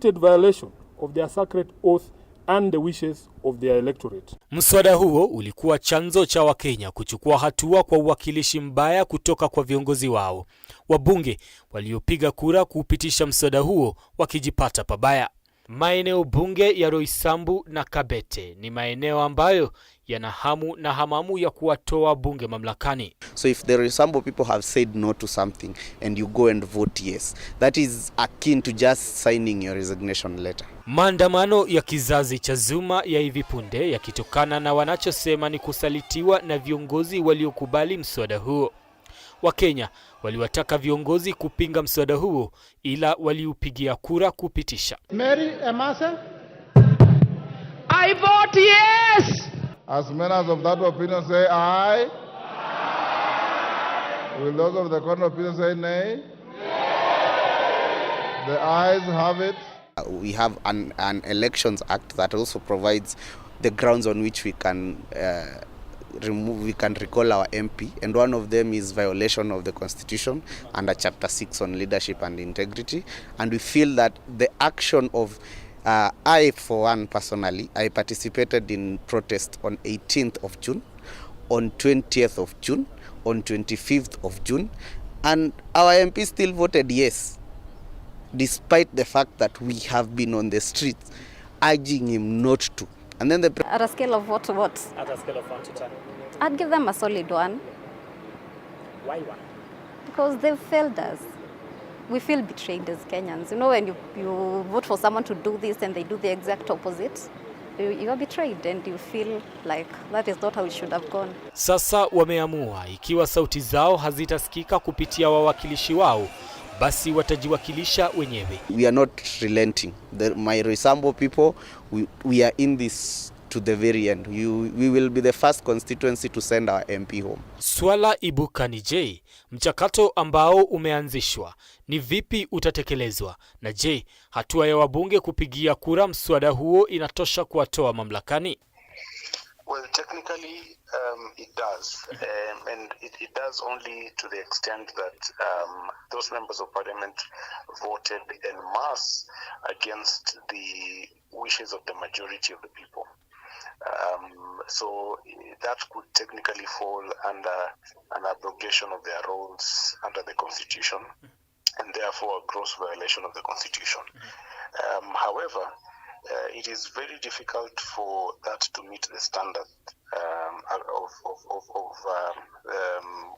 Repeated violation of their sacred oath and the wishes of their electorate. Mswada huo ulikuwa chanzo cha Wakenya kuchukua hatua kwa uwakilishi mbaya kutoka kwa viongozi wao. Wabunge waliopiga kura kuupitisha mswada huo wakijipata pabaya. Maeneo bunge ya Roysambu na Kabete ni maeneo ambayo yana hamu na hamamu ya kuwatoa bunge mamlakani. So if the Roysambu people have said no to something and you go and vote yes, that is akin to just signing your resignation letter. Maandamano ya kizazi cha Zuma ya hivi punde yakitokana na wanachosema ni kusalitiwa na viongozi waliokubali mswada huo. Wakenya waliwataka viongozi kupinga mswada huo ila waliupigia kura kupitisha. Mary Emase. I vote yes. As many as of that opinion say aye. Will those of the contrary opinion say nay? The ayes have it. We have an Elections Act that also provides the grounds on which we can remove, we can recall our MP, and one of them is violation of the Constitution under Chapter 6 on leadership and integrity. And we feel that the action of I, for one, personally, I participated in protest on 18th of June, on 20th of June, on 25th of June, and our MP still voted yes, despite the fact that we have been on the streets urging him not to. And then the At a scale of what to what? At a scale of 1 to 10. I'd give them a solid 1. Why 1? Because they've failed us. We feel betrayed as Kenyans. When you vote for someone to do this and they do the exact opposite, you are betrayed and you feel like that is not how it should have gone. Sasa wameamua ikiwa sauti zao hazitasikika kupitia wawakilishi wao, basi watajiwakilisha wenyewe. We are not relenting. My Roysambu people, we are in this to the very end. We will be the first constituency to send our MP home. Swala ibuka ni je, mchakato ambao umeanzishwa ni vipi utatekelezwa? Na je, hatua ya wabunge kupigia kura mswada huo inatosha kuwatoa mamlakani? Well, technically, it does. And it does only to the extent that those members of parliament voted en masse against the wishes of the majority of the people. So that could technically fall under an abrogation of their roles under the Constitution and therefore a gross violation of the Constitution. However, it is very difficult for that to meet the standard of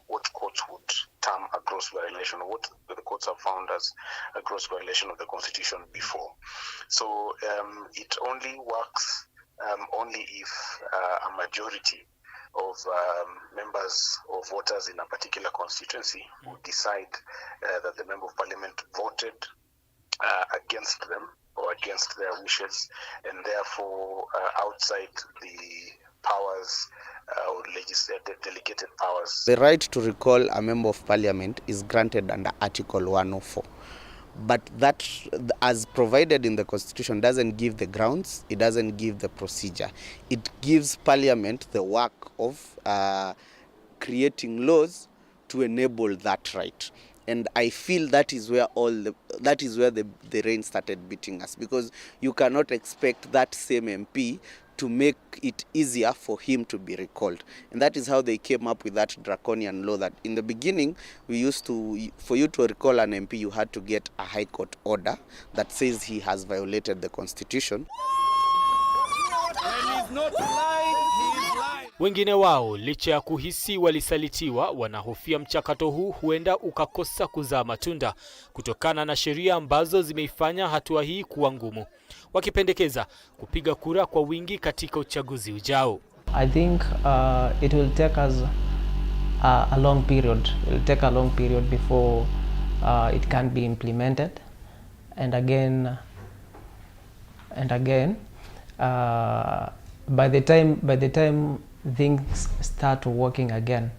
what courts would term a gross violation, or what the courts have found as a gross violation of the Constitution before. So it only works only if a majority of members or voters in a particular constituency would decide that the member of parliament voted against them or against their wishes, and therefore outside the powers or delegated powers. The right to recall a member of parliament is granted under Article 104. But that, as provided in the Constitution, doesn't give the grounds, it doesn't give the procedure. It gives parliament the work of creating laws to enable that right. And I feel that is where the rain started beating us, because you cannot expect that same MP to make it easier for him to be recalled. And that is how they came up with that draconian law that in the beginning, for you to recall an MP, you had to get a high court order that says he has violated the Constitution. Wengine wao licha ya kuhisi walisalitiwa, wanahofia mchakato huu huenda ukakosa kuzaa matunda kutokana na sheria ambazo zimeifanya hatua hii kuwa ngumu, wakipendekeza kupiga kura kwa wingi katika uchaguzi ujao. I think it will take us a long period. It will take a long period before it can be implemented. And again, by the time things start working again,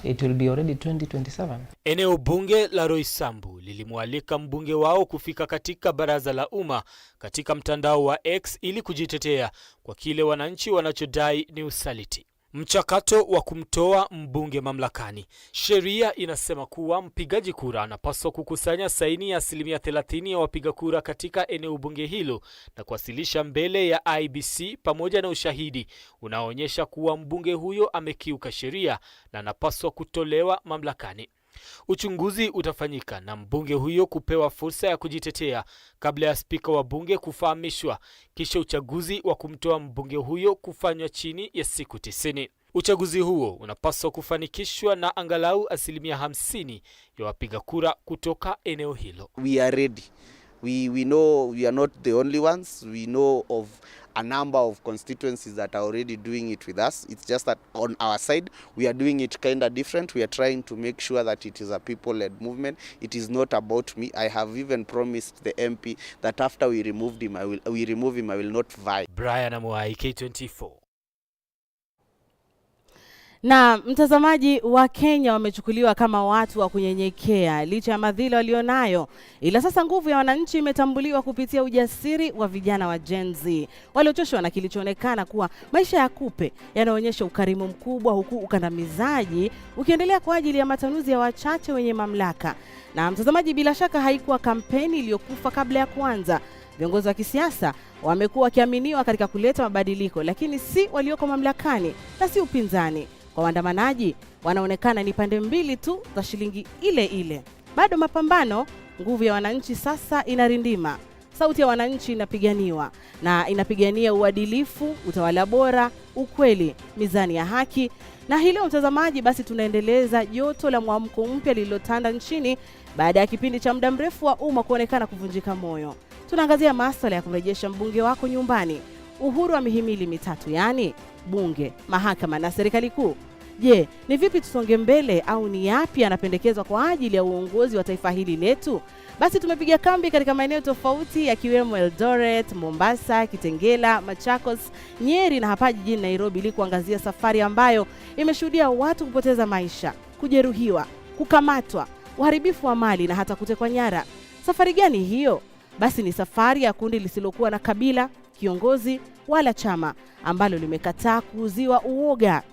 it will be already 2027. Eneo bunge la Roysambu lilimwalika mbunge wao kufika katika baraza la umma katika mtandao wa X ili kujitetea kwa kile wananchi wanachodai ni usaliti. Mchakato wa kumtoa mbunge mamlakani. Sheria inasema kuwa mpigaji kura anapaswa kukusanya saini ya 30% ya wapiga kura katika eneo bunge hilo na kuwasilisha mbele ya IEBC pamoja na ushahidi unaoonyesha kuwa mbunge huyo amekiuka sheria na anapaswa kutolewa mamlakani. Uchunguzi utafanyika na mbunge huyo kupewa fursa ya kujitetea kabla ya spika wa bunge kufahamishwa, kisha uchaguzi wa kumtoa mbunge huyo kufanywa chini ya siku 90. Uchaguzi huo unapaswa kufanikishwa na angalau 50% ya wapiga kura kutoka eneo hilo. We are ready. We know we are not the only ones. We know of a number of constituencies that are already doing it with us. It's just that on our side, we are doing it kind of different. We are trying to make sure that it is a people-led movement. It is not about me. I have even promised the MP that after we removed him, we remove him, I will not vie. Brian Amuai, K24. Na mtazamaji, wa Kenya wamechukuliwa kama watu wa kunyenyekea licha ya madhila walionayo, ila sasa nguvu ya wananchi imetambuliwa kupitia ujasiri wa vijana wa Gen Z waliochoshwa na kilichoonekana kuwa maisha ya kupe yanaonyesha ukarimu mkubwa, huku ukandamizaji ukiendelea kwa ajili ya matanuzi ya wachache wenye mamlaka. Na mtazamaji, bila shaka haikuwa kampeni iliyokufa kabla ya kuanza. Viongozi wa kisiasa wamekuwa wakiaminiwa katika kuleta mabadiliko, lakini si walioko mamlakani na si upinzani. Kwa waandamanaji wanaonekana ni pande mbili tu za shilingi ile ile. Bado mapambano, nguvu ya wananchi sasa inarindima. Sauti ya wananchi inapiganiwa na inapigania uadilifu, utawala bora, ukweli, mizani ya haki. Na hii leo mtazamaji, basi tunaendeleza joto la mwamko mpya lililotanda nchini baada ya kipindi cha muda mrefu wa umma kuonekana kuvunjika moyo. Tunaangazia masuala ya kumrejesha mbunge wako nyumbani, uhuru wa mihimili mitatu, yaani bunge, mahakama na serikali kuu. Je, ni vipi tusonge mbele au ni yapi yanapendekezwa kwa ajili ya uongozi wa taifa hili letu? Basi tumepiga kambi katika maeneo tofauti yakiwemo Eldoret, Mombasa, Kitengela, Machakos, Nyeri na hapa jijini Nairobi ili kuangazia safari ambayo imeshuhudia watu kupoteza maisha, kujeruhiwa, kukamatwa, uharibifu wa mali na hata kutekwa nyara. Safari gani hiyo? Basi ni safari ya kundi lisilokuwa na kabila, kiongozi wala chama ambalo limekataa kuuziwa uoga.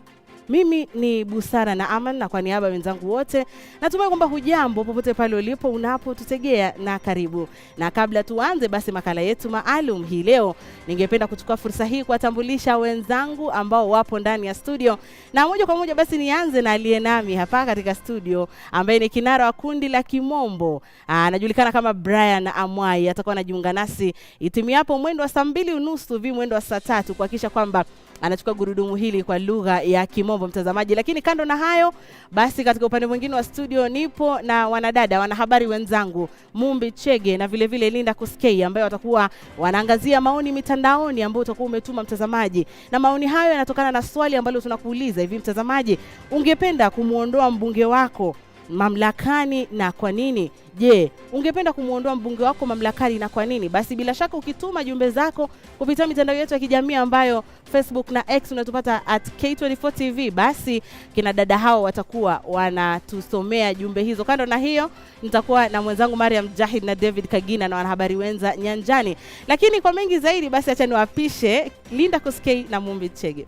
Mimi ni Busara na Aman, na kwa niaba ya wenzangu wote natumai kwamba hujambo popote pale ulipo unapotutegea, na karibu. Na kabla tuanze basi makala yetu maalum hii leo, ningependa kuchukua fursa hii kuwatambulisha wenzangu ambao wapo ndani ya studio, na moja kwa moja basi nianze na aliye nami hapa katika studio ambaye ni kinara wa kundi la Kimombo, anajulikana kama Brian Amwai. Atakuwa anajiunga nasi itimiapo mwendo wa 2:30 hivi mwendo wa 3:00 kuhakikisha kwamba anachukua gurudumu hili kwa lugha ya Kimombo, mtazamaji. Lakini kando na hayo basi, katika upande mwingine wa studio nipo na wanadada wanahabari wenzangu Mumbi Chege na vile vile Linda Koskei, ambayo watakuwa wanaangazia maoni mitandaoni ambayo utakuwa umetuma mtazamaji, na maoni hayo yanatokana na swali ambalo tunakuuliza hivi mtazamaji, ungependa kumuondoa mbunge wako mamlakani na kwa nini? Je, ungependa kumuondoa mbunge wako mamlakani na kwa nini? Basi bila shaka ukituma jumbe zako kupitia mitandao yetu ya kijamii ambayo Facebook na X unatupata @K24TV, basi kina dada hao watakuwa wanatusomea jumbe hizo. Kando na hiyo, nitakuwa na mwenzangu Mariam Jahid na David Kagina na wanahabari wenza nyanjani. Lakini kwa mengi zaidi, basi acha niwapishe Linda Koskei na Mumbi Chege.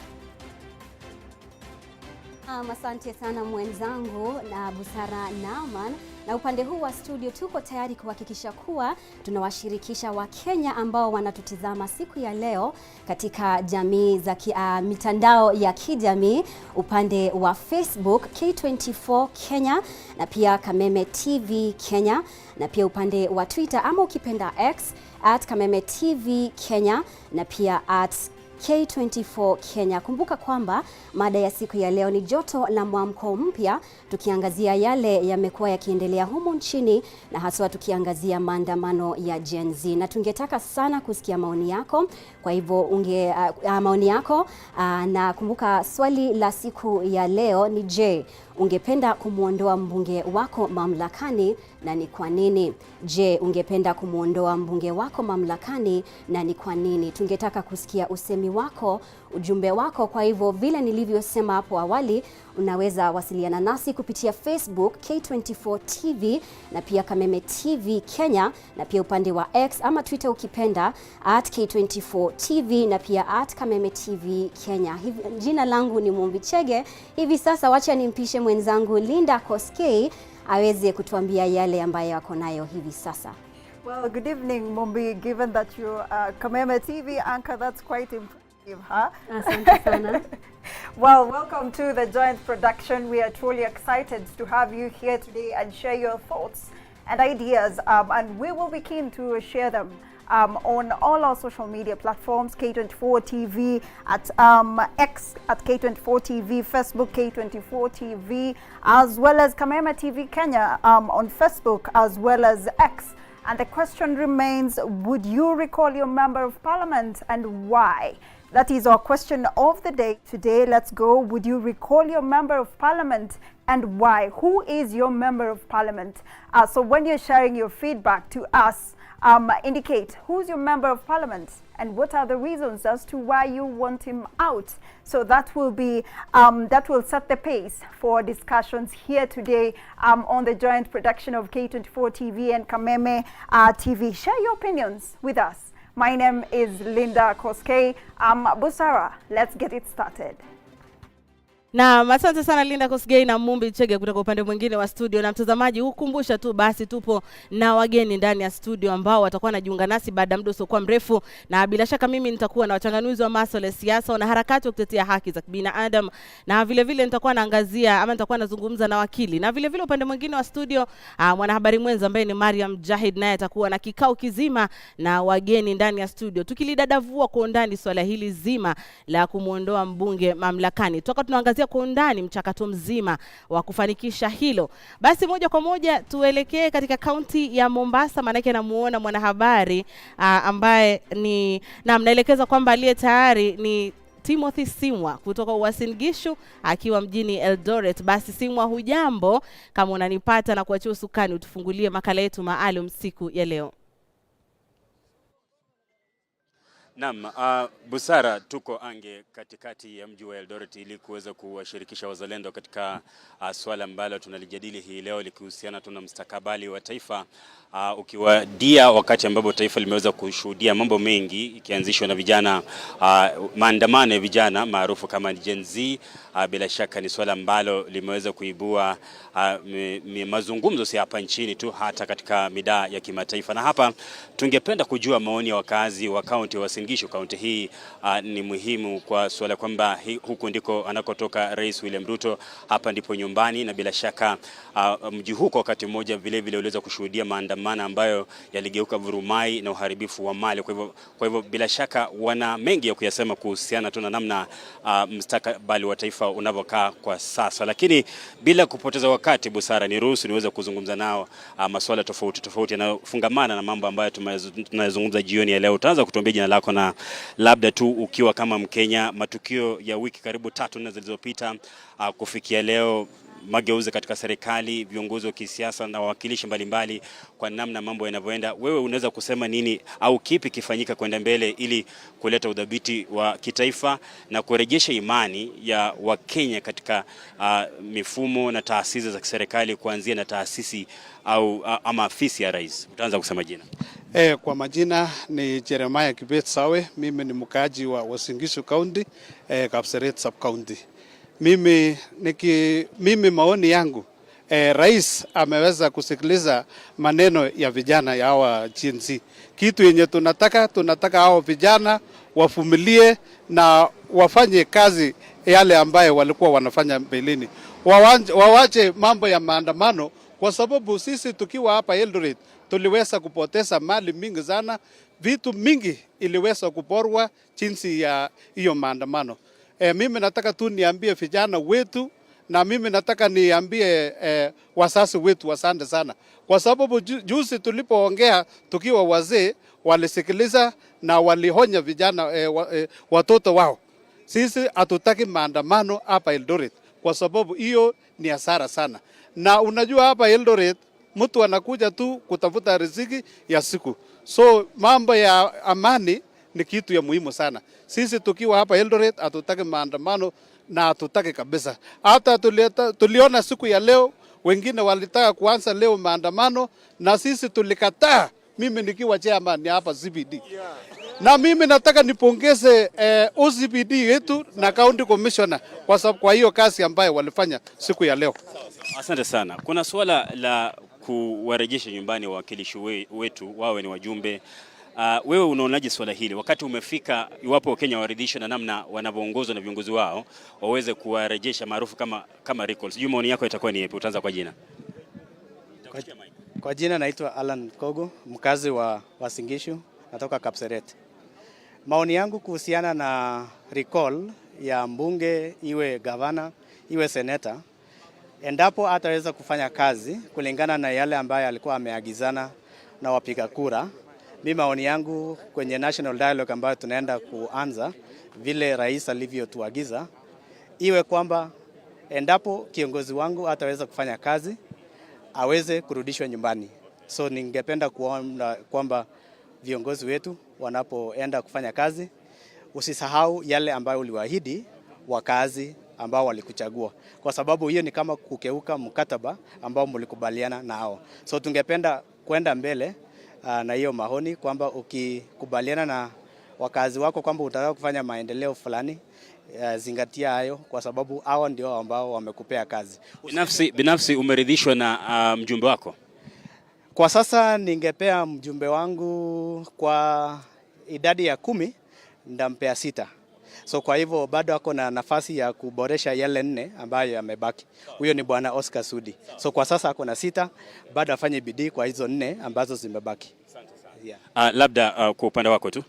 Asante sana mwenzangu na Busara Naaman. Na upande huu wa studio tuko tayari kuhakikisha kuwa tunawashirikisha Wakenya ambao wanatutizama siku ya leo katika jamii za mitandao ya kijamii, upande wa Facebook K24 Kenya na pia Kameme TV Kenya, na pia upande wa Twitter ama ukipenda X @Kameme TV Kenya na pia @K24 Kenya. Kumbuka kwamba mada ya siku ya leo ni joto la mwamko mpya, tukiangazia yale yamekuwa yakiendelea humu nchini na haswa tukiangazia maandamano ya Gen Z, na tungetaka sana kusikia maoni yako. Kwa hivyo maoni yako na kumbuka swali la siku ya leo ni je, ungependa kumwondoa mbunge wako mamlakani na ni kwa nini? Je, ungependa kumwondoa mbunge wako mamlakani na ni kwa nini? Tungetaka kusikia usemi wako, ujumbe wako. Kwa hivyo vile nilivyosema hapo awali, unaweza wasiliana nasi kupitia Facebook K24 TV na pia Kameme TV Kenya, na pia upande wa X ama Twitter ukipenda @K24 TV na pia @Kameme TV Kenya. Hivi, jina langu ni Mumbi Chege. Hivi sasa wacha nimpishe mwenzangu Linda Koskei aweze kutuambia yale ambayo ako nayo hivi sasa. Well, good evening, Mumbi. Given that you're a Kameme TV anchor, that's quite impressive, huh? Asante sana. Well, welcome to the joint production. We are truly excited to have you here today and share your thoughts and ideas, and we will be keen to share them on all our social media platforms, K24 TV at X at K24 TV, Facebook K24 TV, as well as Kameme TV Kenya on Facebook as well as X. And the question remains, would you recall your member of parliament and why? That is our question of the day today. Let's go. Would you recall your member of parliament and why? Who is your member of parliament? So when you're sharing your feedback to us, indicate who's your member of parliament and what are the reasons as to why you want him out. So that will set the pace for discussions here today on the joint production of K24 TV and Kameme TV. Share your opinions with us. My name is Linda Koskei. I'm Busara. Let's get it started. Naam, asante sana Linda Kosgei na Mumbi Chege kutoka upande mwingine wa studio. Na mtazamaji, hukumbusha tu basi tupo na wageni ndani ya studio ambao watakuwa wanajiunga nasi baada ya muda usiokuwa mrefu, na bila shaka mimi nitakuwa na wachanganuzi wa masuala ya siasa, wanaharakati wa kutetea haki za kibinadamu, na vile vile nitakuwa naangazia ama nitakuwa nazungumza na wakili, na vile vile upande mwingine wa studio mwanahabari mwenza ambaye ni Mariam Jahid, naye atakuwa na kikao kizima na wageni ndani ya studio tukilidadavua kwa undani swala hili zima la kumwondoa mbunge mamlakani. Toka tunaangazia kwa undani mchakato mzima wa kufanikisha hilo. Basi moja kwa moja tuelekee katika kaunti ya Mombasa, maanake namuona mwanahabari ambaye ni na mnaelekeza kwamba aliye tayari ni Timothy Simwa kutoka Uasin Gishu akiwa mjini Eldoret. Basi Simwa, hujambo? Kama unanipata na kuachia usukani, utufungulie makala yetu maalum siku ya leo. Naam, Busara, tuko ange katikati ya mji wa Eldoret ili kuweza kuwashirikisha wazalendo katika swala ambalo tunalijadili hii leo likihusiana tu na mustakabali wa taifa, ukiwadia wakati ambapo taifa limeweza kushuhudia mambo mengi ikianzishwa na vijana, maandamano ya vijana maarufu kama Gen Z. Bila shaka ni swala ambalo limeweza kuibua mazungumzo si hapa nchini tu, hata katika midaa ya kimataifa. Na hapa tungependa kujua maoni ya wakazi wa kaunti ya Uasin Gishu. Kaunti hii ni muhimu kwa suala kwamba huku ndiko anakotoka Rais William Ruto, hapa ndipo nyumbani, na bila shaka mji huu kwa wakati mmoja vile vile uliweza kushuhudia maandamano ambayo yaligeuka vurumai na uharibifu wa mali. Kwa hivyo bila shaka wana mengi ya kuyasema kuhusiana tu na namna mustakabali wa taifa unavyokaa kwa sasa, lakini bila kupoteza wakati, Busara, niruhusu niweze kuzungumza nao masuala tofauti tofauti yanayofungamana na mambo ambayo tunayozungumza jioni ya leo. Utaanza kutuambia jina lako na labda tu ukiwa kama Mkenya, matukio ya wiki karibu 3, 4 zilizopita kufikia leo, mageuzi katika serikali, viongozi wa kisiasa na wawakilishi mbalimbali, kwa namna mambo yanavyoenda, wewe unaweza kusema nini au kipi kifanyika kwenda mbele ili kuleta udhabiti wa kitaifa na kurejesha imani ya Wakenya katika mifumo na taasisi za kiserikali, kuanzia na taasisi au ama afisi ya rais? Utaanza kusema jina. Kwa majina ni Jeremiah Kibet Sawe, mimi ni mkaaji wa Uasin Gishu County, Kapseret Sub County. Mimi maoni yangu, rais ameweza kusikiliza maneno ya vijana ya hawa Gen Z. Kitu yenye tunataka hao vijana wavumilie na wafanye kazi yale ambayo walikuwa wanafanya mbeleni, wawache mambo ya maandamano, kwa sababu sisi tukiwa hapa Eldoret tuliweza kupoteza mali mingi sana, vitu mingi iliweza kuporwa jinsi ya hiyo maandamano. Mimi nataka tu niambie vijana wetu na mimi nataka niambie wazazi wetu asante sana, kwa sababu juzi tulipoongea tukiwa wazee walisikiliza na walionya vijana watoto wao. Sisi hatutaki maandamano hapa Eldoret kwa sababu hiyo ni hasara sana. Na unajua hapa Eldoret mtu anakuja tu kutafuta riziki ya siku, so mambo ya amani ni kitu ya muhimu sana. Sisi tukiwa hapa Eldoret hatutaki maandamano na hatutaki kabisa. Hata tuliona siku ya leo wengine walitaka kuanza leo maandamano na sisi tulikataa, mimi nikiwa chairman hapa CBD. Na mimi nataka nipongeze OCPD yetu na county commissioner kwa sababu kwa hiyo kazi ambayo walifanya siku ya leo. Asante sana. Kuna suala la kuwarejesha nyumbani wawakilishi wetu wawe ni wajumbe. Wewe unaonaje swala hili wakati umefika, iwapo Wakenya waridhishwe na namna wanavyoongozwa na viongozi wao waweze kuwarejesha maarufu kama recall? Sijui maoni yako itakuwa ni yapi? Utaanza kwa jina. Kwa jina naitwa Alan Kogo, mkazi wa Uasin Gishu, natoka Kapseret. Maoni yangu kuhusiana na recall ya mbunge, iwe gavana, iwe seneta, endapo ataweza kufanya kazi kulingana na yale ambayo alikuwa ameagizana na wapiga kura, mi maoni yangu kwenye national dialogue ambayo tunaenda kuanza, vile rais alivyotuagiza, iwe kwamba endapo kiongozi wangu ataweza kufanya kazi aweze kurudishwa nyumbani. So ningependa kuona kwamba viongozi wetu wanapoenda kufanya kazi, usisahau yale ambayo uliwaahidi wakazi ambao walikuchagua, kwa sababu hiyo ni kama kukeuka mkataba ambao mlikubaliana nao. So tungependa kwenda mbele na hiyo maoni kwamba ukikubaliana na wakazi wako kwamba utataka kufanya maendeleo fulani, zingatia hayo, kwa sababu hao ndio ambao wamekupea kazi. Binafsi umeridhishwa na mjumbe wako? Kwa sasa ningepea mjumbe wangu kwa idadi ya 10, ndampea 6. So kwa hivyo bado ako na nafasi ya kuboresha yale 4 ambayo yamebaki. Huyo ni Bwana Oscar Sudi. So kwa sasa ako na 6, bado afanye bidii kwa hizo 4 ambazo zimebaki. Yeah. Labda kwa upande wako tu.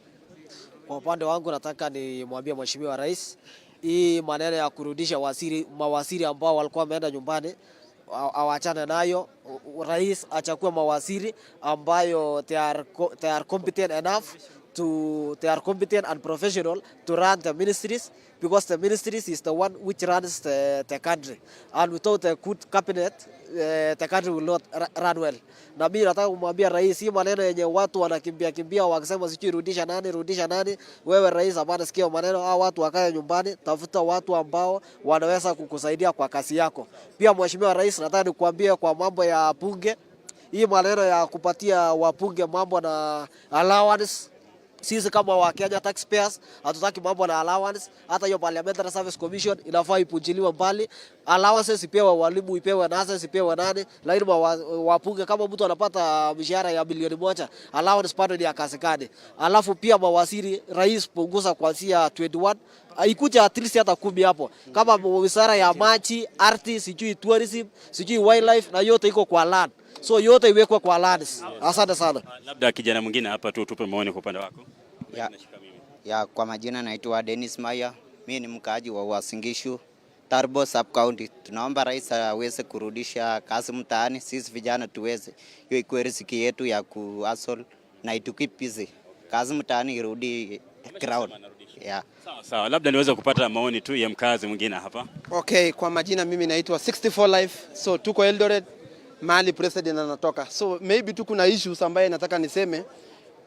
Kwa upande wangu nataka nimwambie Mheshimiwa Rais, hii maneno ya kurudisha mawaziri ambao walikuwa wameenda nyumbani awachane nayo. Rais achakue mawaziri ambayo they are competent enough to, they are competent and professional to run the ministries, because the ministries is the one which runs the country, and without a good cabinet the country will not run well. Na mimi nataka kumwambia rais, hii maneno yenye watu wanakimbia kimbia wakisema sijui rudisha nani, rudisha nani, wewe rais, hapana, sikia maneno hao watu wakae nyumbani, tafuta watu ambao wanaweza kukusaidia kwa kazi yako. Pia Mheshimiwa Rais, nataka nikuambie kwa mambo ya bunge, hii maneno ya kupatia wabunge mambo na allowance, sisi kama wa Kenya taxpayers hatutaki mambo na allowance. Hata hiyo Parliamentary Service Commission inafaa ipunjiliwe mbali. Allowances ipewe walimu, ipewe nurses, ipewe nani, lakini wabunge kama mtu anapata mshahara ya 1 milioni, allowance bado ni ya kazi gani? Alafu pia mawaziri, rais punguza kuanzia 21 ikuja at least hata 10 hapo, kama wizara ya maji, ardhi, sijui tourism, sijui wildlife, na yote iko kwa land, so yote iwekwe kwa lands. Asante sana. Labda kijana mwingine hapa tu tupe maoni kwa upande wako. Ya, kwa majina naitwa Dennis Maya, mimi ni mkaaji wa Uasin Gishu, Turbo Sub County. Tunaomba rais aweze kurudisha kazi mtaani, sisi vijana tuweze, hiyo ikuwe riziki yetu ya kuhustle na itukeep busy. Kazi mtaani irudi ground. Yeah. Sawa sawa, labda niweze kupata maoni tu ya mkazi mwingine hapa. Okay, kwa majina mimi naitwa 64 Life. So tuko Eldoret mahali president anatoka. So maybe tu kuna issues ambaye nataka niseme.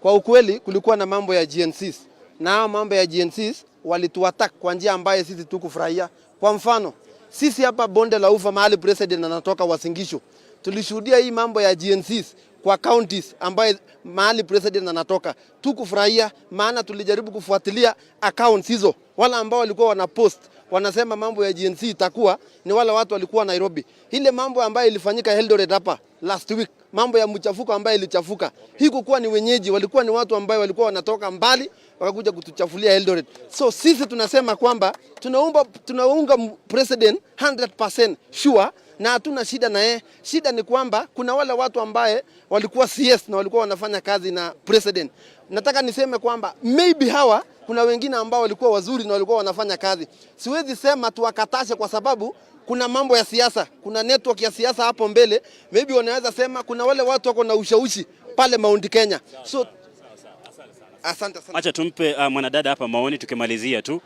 Kwa ukweli kulikuwa na mambo ya GNCs. Na hao mambo ya GNCs walituattack kwa njia ambayo sisi tukufurahia. Kwa mfano, sisi hapa bonde la Ufa mahali president anatoka Uasin Gishu, tulishuhudia hii mambo ya GNCs kwa counties ambaye mahali president anatoka. Tukufurahia maana tulijaribu kufuatilia accounts hizo, wala ambao walikuwa wana post wanasema mambo ya GNC itakuwa ni wale watu walikuwa Nairobi. Ile mambo ambayo ilifanyika Eldoret hapa last week, mambo ya mchafuko ambayo ilichafuka, hii kukuwa ni wenyeji, walikuwa ni watu ambao walikuwa wanatoka mbali wakakuja kutuchafulia Eldoret. So sisi tunasema kwamba tunaunga president 100% sure na hatuna shida na yeye. Shida ni kwamba kuna wale watu ambaye walikuwa CS na walikuwa wanafanya kazi na president. Nataka niseme kwamba maybe hawa kuna wengine ambao walikuwa wazuri na walikuwa wanafanya kazi. Siwezi sema tuwakatashe kwa sababu kuna mambo ya siasa, kuna network ya siasa hapo mbele. Maybe wanaweza sema kuna wale watu wako na ushawishi pale Mount Kenya. So asante sana. Acha tumpe mwanadada hapa maoni tukimalizia tu.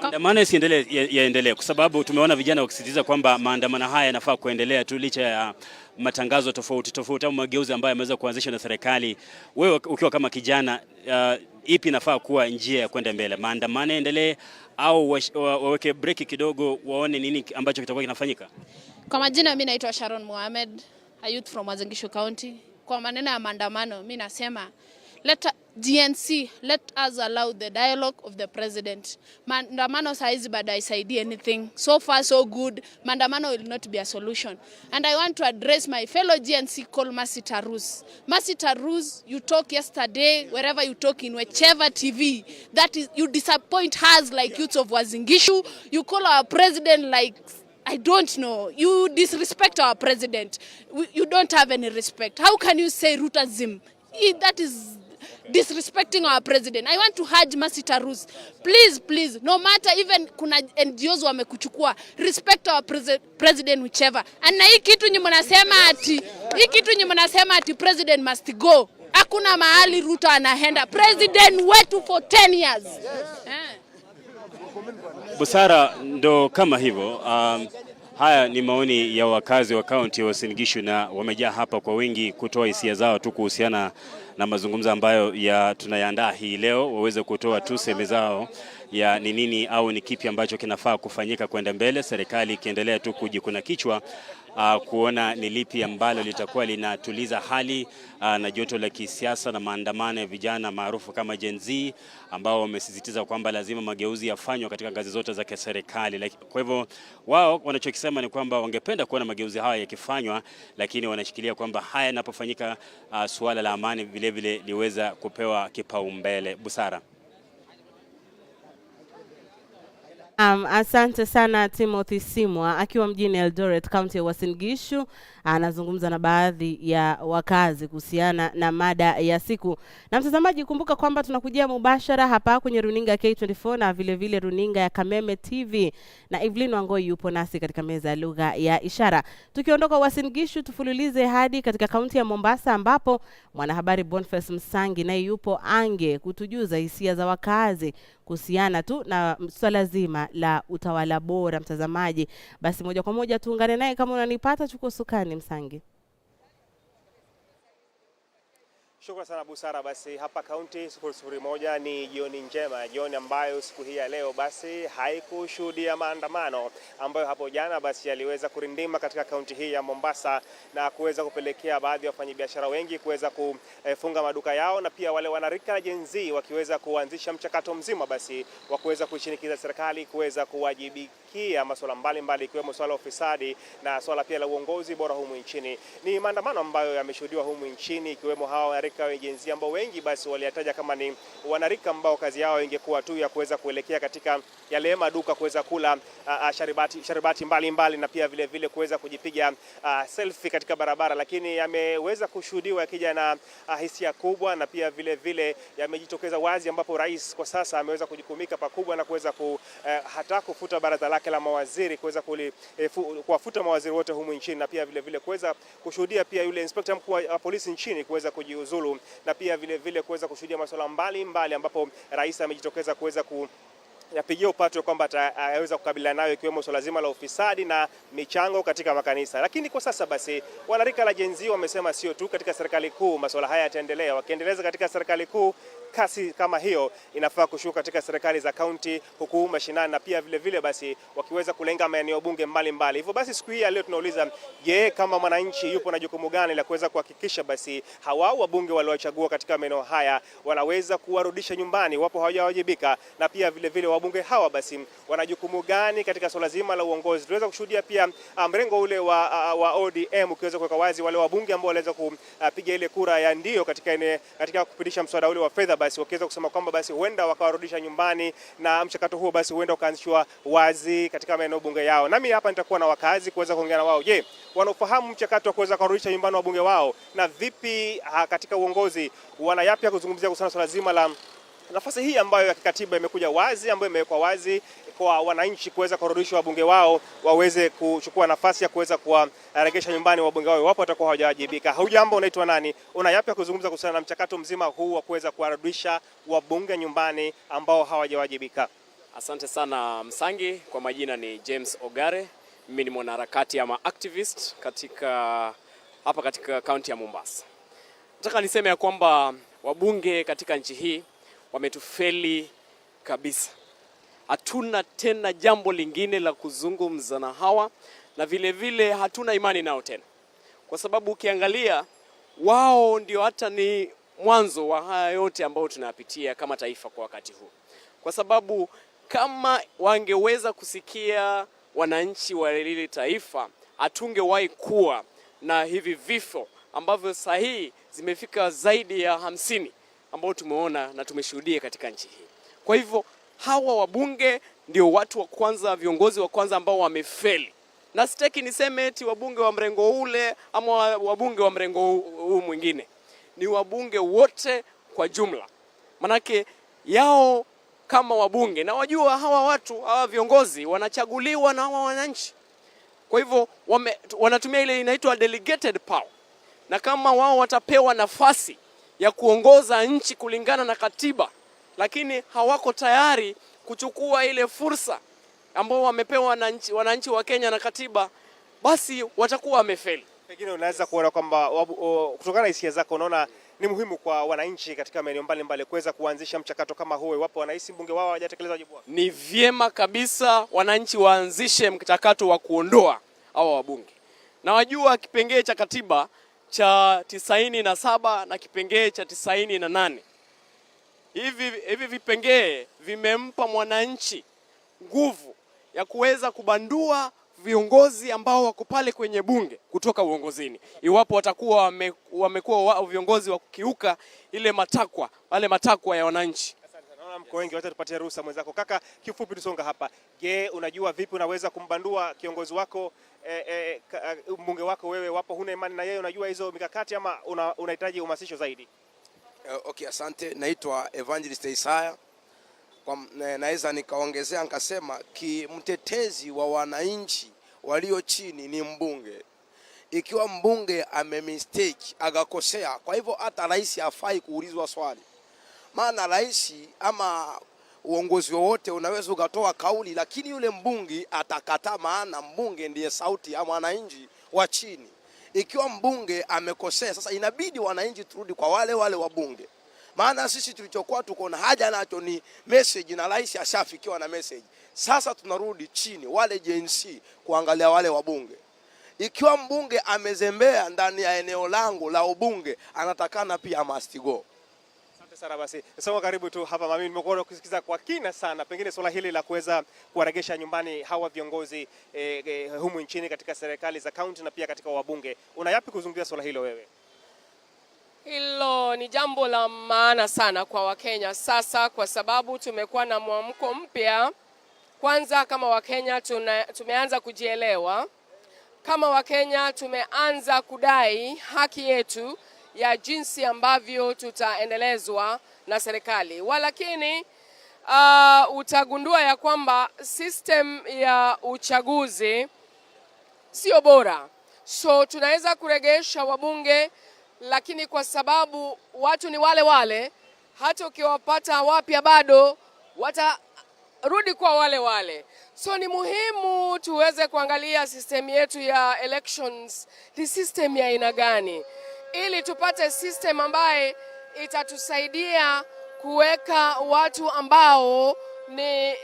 Maandamano yasiendelee, yaendelee kwa sababu tumeona vijana wakisisitiza kwamba maandamano haya yanafaa kuendelea tu licha ya matangazo tofauti tofauti au mageuzi ambayo yameweza kuanzishwa na serikali. Wewe ukiwa kama kijana, ipi inafaa kuwa njia ya kwenda mbele? Maandamano yaendelee au waweke breki kidogo, waone nini ambacho kitakuwa kinafanyika? Kwa majina mi naitwa Sharon Mohamed, a youth from Uasin Gishu County. Kwa maneno ya maandamano, mi nasema let GNC, let us allow the dialogue of the president. Maandamano saizi bado haisaidii anything. So far so good. Maandamano will not be a solution. And I want to address my fellow GNC called Mercy Tarus. Mercy Tarus, you talk yesterday, wherever you talk in whichever TV, that is, you disappoint us like youths of Uasin Gishu. You call our president like, I don't know. You disrespect our president. You don't have any respect. How can you say Rutasm? That is disrespecting our president. I want to urge Mercy Tarus. Please, please, no matter even kuna NGOs wamekuchukua, respect our president whichever. And na hii kitu nyi mnasema ati president must go. Hakuna mahali Ruto anaenda. President wetu for 10 years. Busara, ndo kama hivyo. Haya ni maoni ya wakazi wa kaunti ya Uasin Gishu na wamejaa hapa kwa wingi kutoa hisia zao tu kuhusiana na mazungumzo ambayo ya tunayaandaa hii leo, waweze kutoa tu semi zao ya ni nini au ni kipi ambacho kinafaa kufanyika kwenda mbele, serikali ikiendelea tu kujikuna kichwa kuona ni lipi ambalo litakuwa linatuliza hali na joto la kisiasa na maandamano ya vijana maarufu kama Gen Z ambao wamesisitiza kwamba lazima mageuzi yafanywe katika ngazi zote za kiserikali. Kwa hivyo wao wanachokisema ni kwamba wangependa kuona mageuzi haya yakifanywa, lakini wanashikilia kwamba haya yanapofanyika, suala la amani vile vile liweza kupewa kipaumbele. Busara. Asante sana Timothy Simwa akiwa mjini Eldoret, kaunti ya Uasin Gishu, anazungumza na baadhi ya wakazi kuhusiana na mada ya siku. Na mtazamaji, kumbuka kwamba tunakujia mubashara hapa kwenye runinga K24 na vile vile runinga ya Kameme TV, na Evelyn Wangoi yupo nasi katika meza ya lugha ya ishara. Tukiondoka Uasin Gishu, tufululize hadi katika kaunti ya Mombasa ambapo mwanahabari Boniface Msangi naye yupo ange kutujuza hisia za wakazi kuhusiana tu na swala zima la utawala bora. Mtazamaji, basi moja kwa moja tuungane naye. Kama unanipata, chukua usukani Msangi. Shukrani sana Busara. Basi hapa kaunti 001 ni jioni njema, jioni ambayo siku hii ya leo basi haikushuhudia maandamano ambayo hapo jana basi yaliweza kurindima katika kaunti hii ya Mombasa na kuweza kupelekea baadhi ya wafanyabiashara wengi kuweza kufunga maduka yao na pia wale wanarika Gen Z wakiweza kuanzisha mchakato mzima basi wa kuweza kuishinikiza serikali kuweza kuwajibikia masuala mbalimbali ikiwemo swala la ufisadi na swala pia la uongozi bora humu nchini. Ni maandamano ambayo yameshuhudiwa humu nchini ikiwemo hawa wanarika wa Gen Z ambao wengi basi waliyataja kama ni wanarika ambao kazi yao ingekuwa tu ya kuweza kuelekea katika yale maduka kuweza kula sharibati mbalimbali na pia vile vile kuweza kujipiga selfie katika barabara, lakini yameweza kushuhudiwa yakija na hisia kubwa na pia vile vile yamejitokeza wazi, ambapo rais kwa sasa ameweza kujukumika pakubwa na kuweza hata kufuta baraza lake la mawaziri, kuweza kuwafuta mawaziri wote humu nchini na pia vile vile kuweza kushuhudia pia yule inspekta mkuu wa polisi nchini kuweza kujiuzulu na pia vile vile kuweza kushuhudia masuala mbalimbali ambapo rais amejitokeza kuweza yapigia upato kwamba ataweza kukabiliana nayo ikiwemo swala zima la ufisadi na michango katika makanisa. Lakini kwa sasa basi wanarika la Gen Z wamesema sio tu katika serikali kuu masuala haya yataendelea, wakiendeleza katika serikali kuu kasi kama hiyo inafaa kushuka katika serikali za kaunti huku mashinani na pia vile vile basi wakiweza kulenga maeneo bunge mbalimbali. Hivyo basi siku hii ya leo tunauliza, je, kama mwananchi yupo na jukumu gani la kuweza kuhakikisha basi hawa wabunge waliochagua katika maeneo haya wanaweza kuwarudisha nyumbani wapo hawajawajibika, na pia vile vile wabunge hawa basi wana jukumu gani katika swala zima la uongozi. Tunaweza kushuhudia pia mrengo ule wa ODM ukiweza kuweka wazi wale wabunge ambao waliweza kupiga ile kura ya ndio katika kupitisha mswada ule wa fedha, basi wakiweza kusema kwamba basi huenda wakawarudisha nyumbani na mchakato huo basi huenda ukaanzishwa wazi katika maeneo bunge yao. Nami hapa nitakuwa na wakazi kuweza kuongea na wao. Je, wanaofahamu mchakato wa kuweza kuwarudisha nyumbani wabunge wao na vipi katika uongozi wana yapi ya kuzungumzia kuhusiana swala zima la nafasi hii ambayo ya kikatiba imekuja wazi, ambayo imewekwa wazi kwa wananchi kuweza kurudisha wabunge wao waweze kuchukua nafasi ya kuweza kuwaregesha nyumbani wabunge wao wapo watakuwa hawajawajibika. Hujambo, unaitwa nani? Una yapi ya kuzungumza kuhusiana na mchakato mzima huu wa kuweza kuwarudisha wabunge nyumbani ambao hawajawajibika? Asante sana Msangi. Kwa majina ni James Ogare. Mimi ni mwanaharakati ama activist katika hapa katika kaunti ya Mombasa. Nataka niseme ya kwamba wabunge katika nchi hii wametufeli kabisa. Hatuna tena jambo lingine la kuzungumza na hawa, na vile vile hatuna imani nao tena, kwa sababu ukiangalia wao ndio hata ni mwanzo wa haya yote ambayo tunayapitia kama taifa kwa wakati huu, kwa sababu kama wangeweza kusikia wananchi wa lile taifa, hatungewahi kuwa na hivi vifo ambavyo sahihi zimefika zaidi ya 50 ambao tumeona na tumeshuhudia katika nchi hii. Kwa hivyo hawa wabunge ndio watu wa kwanza, viongozi wa kwanza ambao wamefeli, na sitaki niseme eti wabunge wa mrengo ule ama wabunge wa mrengo huu mwingine, ni wabunge wote kwa jumla, manake yao kama wabunge, na wajua hawa watu hawa viongozi wanachaguliwa na hawa wananchi. Kwa hivyo wanatumia ile inaitwa delegated power, na kama wao watapewa nafasi ya kuongoza nchi kulingana na katiba, lakini hawako tayari kuchukua ile fursa ambao wamepewa na wananchi wa Kenya na katiba, basi watakuwa wamefeli. Pengine unaweza kuona kwamba kutokana na hisia zako unaona ni muhimu kwa wananchi katika maeneo mbalimbali kuweza kuanzisha mchakato kama huo iwapo wanahisi mbunge wao hawajatekeleza wajibu wao. Ni vyema kabisa wananchi waanzishe mchakato wa kuondoa hawa wabunge, na wajua kipengee cha katiba cha 97 na kipengee cha 98, hivi vipengee vimempa mwananchi nguvu ya kuweza kubandua viongozi ambao wako pale kwenye bunge kutoka uongozini, iwapo watakuwa wamekuwa viongozi wa kukiuka ile matakwa, wale matakwa ya wananchi. Naona mko wengi, wacha tupatie ruhusa mwenzako. Kaka, kifupi tusonga hapa. Je, unajua vipi unaweza kumbandua kiongozi wako mbunge wako wewe, wapo huna imani na yeye? Unajua hizo mikakati ama unahitaji uhamasisho zaidi? Okay, asante. Naitwa Evangelist Isaya. Naweza nikaongezea nikasema kimtetezi wa wananchi walio chini ni mbunge. Ikiwa mbunge amemistake akakosea, kwa hivyo hata rais hafai kuulizwa swali, maana rais ama uongozi wowote unaweza ukatoa kauli, lakini yule mbunge atakataa, maana mbunge ndiye sauti ya mwananchi wa chini. Ikiwa mbunge amekosea, sasa inabidi wananchi turudi kwa wale wale wabunge, maana sisi tulichokuwa tuko na haja nacho ni message, na rais ashafikiwa na message. Sasa tunarudi chini, wale Gen Z kuangalia wale wabunge. Ikiwa mbunge amezembea ndani ya eneo langu la ubunge, anatakana pia must go. Asante sana basi. Soma karibu tu hapa mami, nimekuwa kusikiza kwa kina sana. Pengine swala hili la kuweza kuwaregesha nyumbani hawa viongozi humu nchini katika serikali za kaunti na pia katika wabunge. Una yapi kuzungumzia swala hilo wewe? Hilo ni jambo la maana sana kwa Wakenya sasa, kwa sababu tumekuwa na mwamko mpya. Kwanza kama Wakenya tumeanza kujielewa. Kama Wakenya tumeanza kudai haki yetu ya jinsi ambavyo tutaendelezwa na serikali. Walakini utagundua ya kwamba system ya uchaguzi sio bora. So tunaweza kuregesha wabunge, lakini kwa sababu watu ni wale wale, hata ukiwapata wapya bado watarudi kwa wale wale. So ni muhimu tuweze kuangalia system yetu ya elections ni system ya aina gani, ili tupate system ambaye itatusaidia kuweka watu ambao ni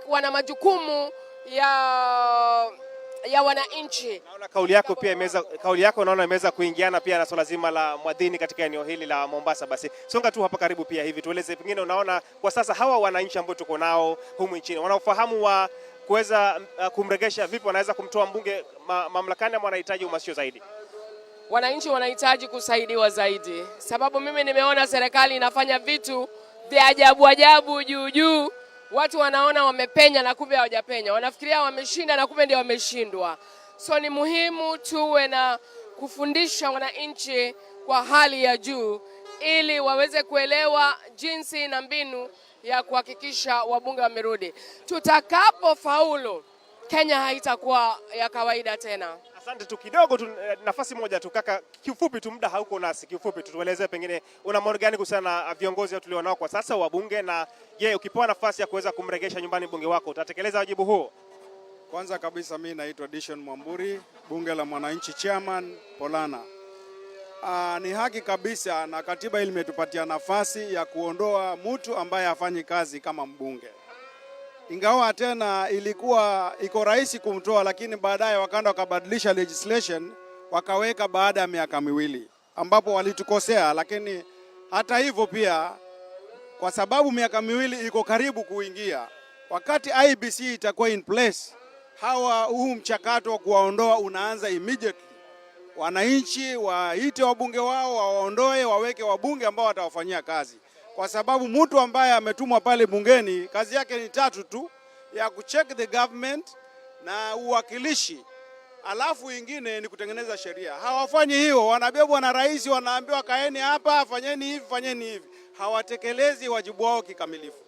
wana majukumu ya wananchi. Naona kauli yako pia imeweza, kauli yako naona imeweza kuingiana pia na swala zima la mwadhini katika eneo hili la Mombasa. Basi songa tu hapa karibu pia hivi, tueleze pengine unaona kwa sasa hawa wananchi ambao tuko nao humu nchini wanaofahamu wa kuweza kumregesha vipi, wanaweza kumtoa mbunge mamlakani ama wanahitaji uhamasisho zaidi? Wananchi wanahitaji kusaidiwa zaidi, sababu mimi nimeona serikali inafanya vitu vya ajabu ajabu juu juu. Watu wanaona wamepenya na kumbe hawajapenya, wanafikiria wameshinda na kumbe ndio wameshindwa. So ni muhimu tuwe na kufundisha wananchi kwa hali ya juu, ili waweze kuelewa jinsi na mbinu ya kuhakikisha wabunge wamerudi. Tutakapo faulu, Kenya haitakuwa ya kawaida tena. Asante tu kidogo tu, nafasi moja tu kaka, kiufupi tu, muda hauko nasi, kiufupi tu tueleze pengine una maoni gani kuhusiana na viongozi tulionao kwa sasa wabunge, na je, ukipewa nafasi ya kuweza kumregesha nyumbani mbunge wako utatekeleza wajibu huo? Kwanza kabisa mi naitwa Dishon Mwamburi, bunge la mwananchi chairman Polana. Ni haki kabisa na katiba ili imetupatia nafasi ya kuondoa mtu ambaye hafanyi kazi kama mbunge. Ingawa tena ilikuwa iko rahisi kumtoa, lakini baadaye wakaenda wakabadilisha legislation wakaweka baada ya miaka 2, ambapo walitukosea. Lakini hata hivyo pia, kwa sababu miaka 2 iko karibu kuingia, wakati IEBC itakuwa in place, hawa huu mchakato wa kuwaondoa unaanza immediately. Wananchi waite wabunge wao wawaondoe, waweke wabunge ambao watawafanyia kazi, kwa sababu mtu ambaye ametumwa pale bungeni kazi yake ni tatu tu, ya kucheck the government na uwakilishi, alafu ingine ni kutengeneza sheria. Hawafanyi hiyo, wanabebwa na rais, wanaambiwa kaeni hapa, fanyeni hivi, fanyeni hivi, hawatekelezi wajibu wao kikamilifu.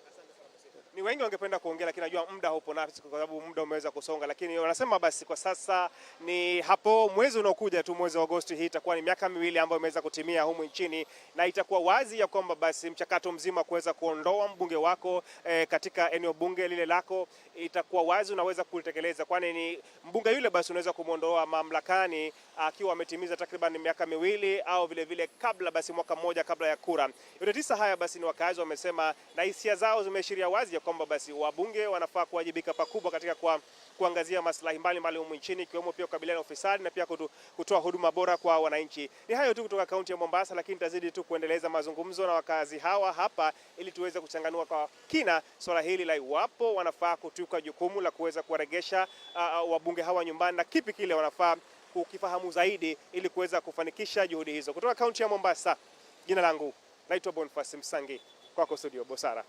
Ni wengi wangependa kuongea, lakini najua muda haupo nasi kwa sababu muda umeweza kusonga, lakini wanasema basi kwa sasa ni hapo mwezi unaokuja tu, mwezi wa Agosti, hii itakuwa ni miaka 2 ambayo imeweza kutimia humu nchini, na itakuwa wazi ya kwamba basi mchakato mzima kuweza kuondoa mbunge wako katika eneo bunge lile lako itakuwa wazi unaweza kulitekeleza, kwani ni mbunge yule basi unaweza kumuondoa mamlakani akiwa ametimiza takriban miaka 2 au vile vile kabla basi mwaka mmoja kabla ya kura. Yote tisa haya basi ni wakazi wamesema, na hisia zao zimeashiria wazi ya kwamba basi wabunge wanafaa kuwajibika pakubwa katika kuangazia maslahi mbalimbali humu nchini, ikiwemo pia kukabiliana na ufisadi na pia kutoa huduma bora kwa wananchi. Ni hayo tu kutoka kaunti ya Mombasa, lakini tazidi tu kuendeleza mazungumzo na wakazi hawa hapa ili tuweze kuchanganua kwa kina swala hili la iwapo wanafaa kutuka jukumu la kuweza kuwaregesha wabunge hawa nyumbani na kipi kile wanafaa kukifahamu zaidi ili kuweza kufanikisha juhudi hizo. Kutoka kaunti ya Mombasa, jina langu naitwa Boniface Msangi, kwako studio Bosara.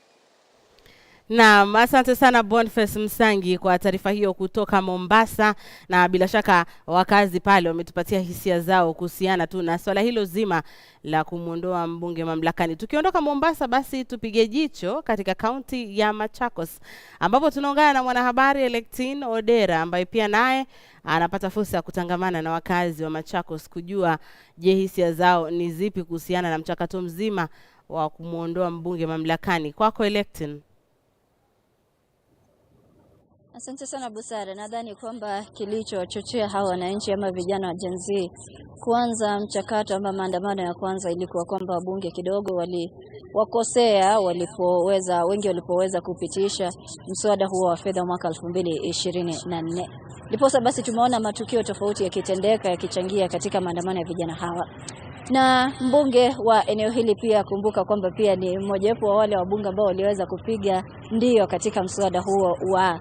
Naam, asante sana Boniface Msangi kwa taarifa hiyo kutoka Mombasa, na bila shaka wakazi pale wametupatia hisia zao kuhusiana tu na swala hilo zima la kumuondoa mbunge mamlakani. Tukiondoka Mombasa, basi tupige jicho katika kaunti ya Machakos ambapo tunaungana na mwanahabari Electin Odera ambaye pia naye anapata fursa ya kutangamana na wakazi wa Machakos kujua je, hisia zao ni zipi kuhusiana na mchakato mzima wa kumuondoa mbunge mamlakani. Kwako Electin. Asante sana Busara. Nadhani kwamba kilichochochea hawa wananchi ama vijana wa Gen Z kuanza mchakato ama maandamano ya kwanza ilikuwa kwamba wabunge kidogo waliwakosea walipoweza, wengi walipoweza kupitisha mswada huo wa fedha mwaka 2024. Ndiposa basi tumeona matukio tofauti yakitendeka yakichangia katika maandamano ya vijana hawa. Na mbunge wa eneo hili pia, kumbuka kwamba pia ni mmojawapo wa wale wabunge ambao waliweza kupiga ndio katika mswada huo wa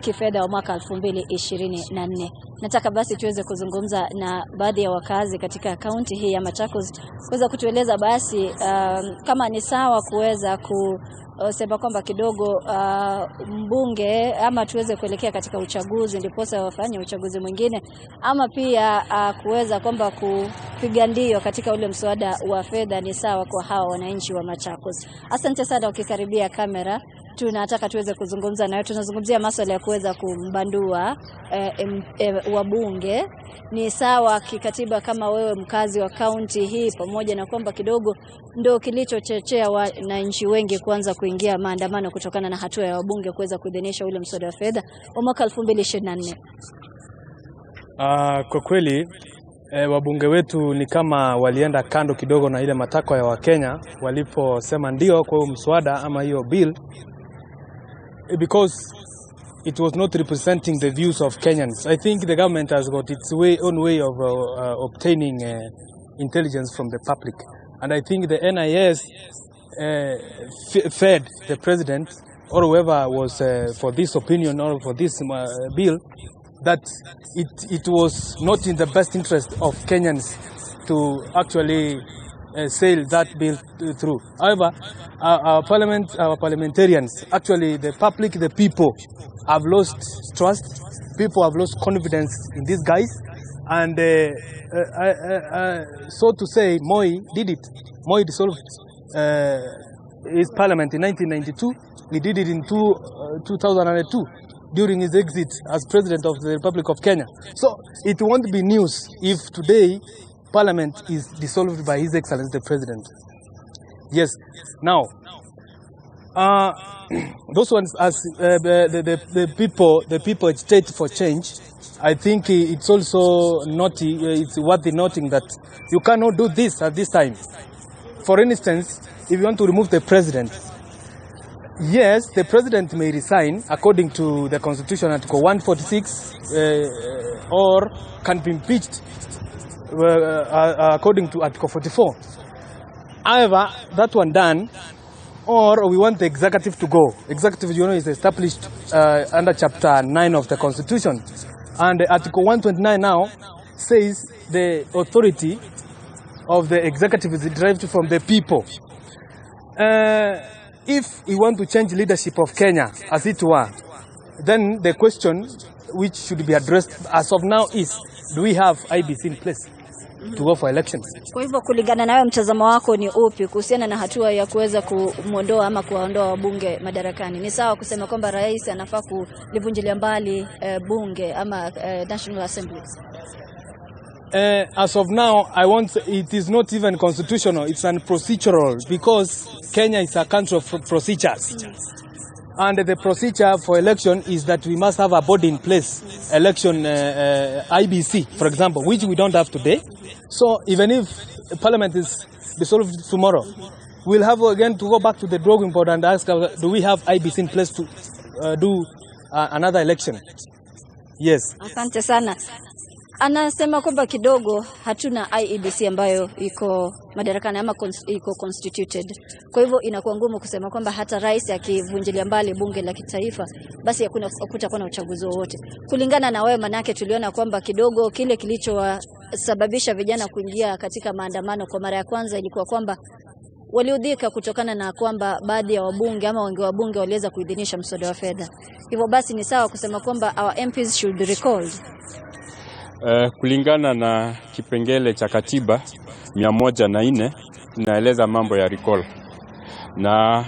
kifedha wa mwaka 2024. Nataka basi tuweze kuzungumza na baadhi ya wakazi katika kaunti hii ya Machakos kuweza kutueleza basi kama ni sawa kuweza kusema kwamba kidogo mbunge ama tuweze kuelekea katika uchaguzi ndiposa wafanye uchaguzi mwingine, ama pia kuweza kwamba kupiga ndio katika ule mswada wa fedha ni sawa kwa hawa wananchi wa Machakos. Asante sana. Ukikaribia kamera, tunataka tuweze kuzungumza nayo. Tunazungumzia masuala ya kuweza kumbandua wabunge. Ni sawa kikatiba kama wewe mkazi wa kaunti hii, pamoja na kwamba kidogo ndo kilichochochea wananchi wengi kuanza kuingia maandamano kutokana na hatua ya wabunge kuweza kuidhinisha ule mswada wa fedha wa mwaka 2024. Kwa kweli wabunge wetu ni kama walienda kando kidogo na ile matakwa ya Wakenya waliposema ndio kwa huo mswada ama hiyo bill, because it was not representing the views of Kenyans. I think the government has got its own way of obtaining intelligence from the public. And I think the NIS fed the president or whoever was for this opinion or for this bill that it was not in the best interest of Kenyans to actually sail that bill through. However, our parliamentarians, actually the public, the people have lost trust. People have lost confidence in these guys. And so to say, Moi did it. Moi dissolved his parliament in 1992. He did it in 2002. during his exit as president of the Republic of Kenya. So it won't be news if today Parliament is dissolved by His Excellency the President. Yes. Now, those ones as the people agitate for change, I think it's also not, it's worth noting that you cannot do this at this time. For instance, if you want to remove the president, yes, the president may resign according to the Constitution, Article 146, or can be impeached according to Article 44. However, that one done, or we want the executive to go. Executive, you know, is established under Chapter 9 of the Constitution. And Article 129 now says the authority of the executive is derived from the people. If we want to change leadership of Kenya, as it were, then the question which should be addressed as of now is, do we have IEBC in place to go for elections? Kwa hivyo kulingana nawe, mtazamo wako ni upi kuhusiana na hatua ya kuweza kumwondoa ama kuwaondoa wabunge madarakani? Ni sawa kusema kwamba rais anafaa kulivunjilia mbali bunge ama National Assembly? As of now, it is not even constitutional, it's unprocedural, because Kenya is a country of procedures. And the procedure for election is that we must have a body in place, election IEBC, for example, which we don't have today. So even if Parliament is dissolved tomorrow, we'll have again to go back to the drawing board and ask, do we have IEBC in place to do another election? Yes. Asante sana. Anasema kwamba kidogo hatuna IEBC ambayo iko madarakani ama iko constituted. Kwa hivyo inakuwa ngumu kusema kwamba hata rais akivunjilia mbali bunge la kitaifa basi hakuna kutakuwa na uchaguzi wowote. Kulingana na wewe, manake tuliona kwamba kidogo kile kilichowasababisha vijana kuingia katika maandamano kwa mara ya kwanza ilikuwa kwamba waliudhika kutokana na kwamba baadhi ya wabunge ama wengi wa wabunge waliweza kuidhinisha mswada wa fedha. Hivyo basi ni sawa kusema kwamba our MPs should be recalled. Kulingana na kipengele cha katiba 104 inaeleza mambo ya recall. Na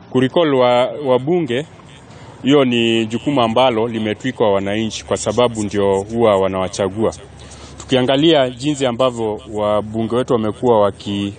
kurecall wabunge hiyo ni jukumu ambalo limetwikwa wananchi kwa sababu ndio huwa wanawachagua. Tukiangalia jinsi ambavyo wabunge wetu wamekuwa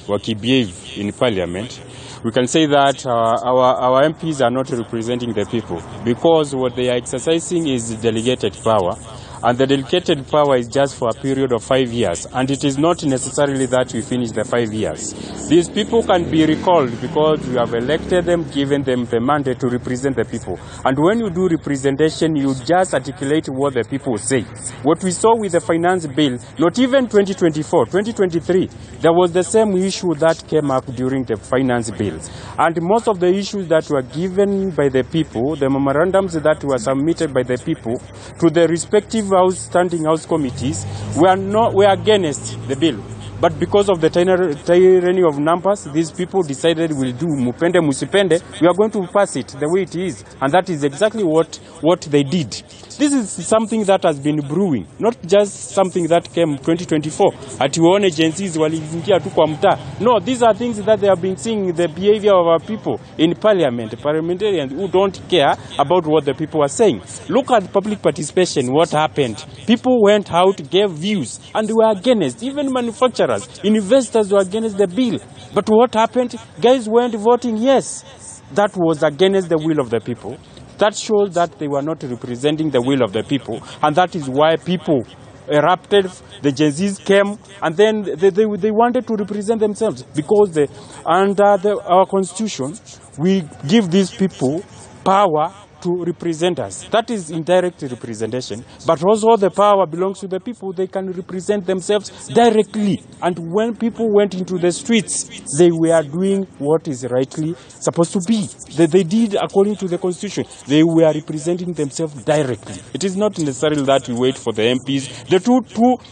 waki behave in parliament, we can say that our MPs are not representing the people because what they are exercising is delegated power. And the delegated power is just for a period of 5 years. And it is not necessarily that we finish the 5 years. These people can be recalled because we have elected them, given them the mandate to represent the people. And when you do representation, you just articulate what the people say. What we saw with the finance bill, not even 2024, 2023, there was the same issue that came up during the finance bill. And most of the issues that were given by the people, the memorandums that were submitted by the people to the respective standing house committees, were against the bill. But because of the tyranny of numbers, these people decided we'll do mupende musipende, we are going to pass it the way it is. And that is exactly what they did. This is something that has been brewing, not just something that came 2024. Ati waone Gen Zs waliingia tu kwa mtaa. No, these are things that they have been seeing, the behavior of our people in parliament, parliamentarians who don't care about what the people are saying. Look at public participation, what happened. People went out, gave views, and they were against, even manufacturers, investors were against the bill. But what happened? Guys weren't voting yes. That was against the will of the people. That shows that they were not representing the will of the people, and that is why people erupted, the Gen Zs came, and then they wanted to represent themselves because under our constitution, we give these people power to represent us. That is indirect representation, but also the power belongs to the people. They can represent themselves directly. And when people went into the streets, they were doing what is rightly supposed to be. They did according to the constitution. They were representing themselves directly. It is not necessarily that we wait for the MPs.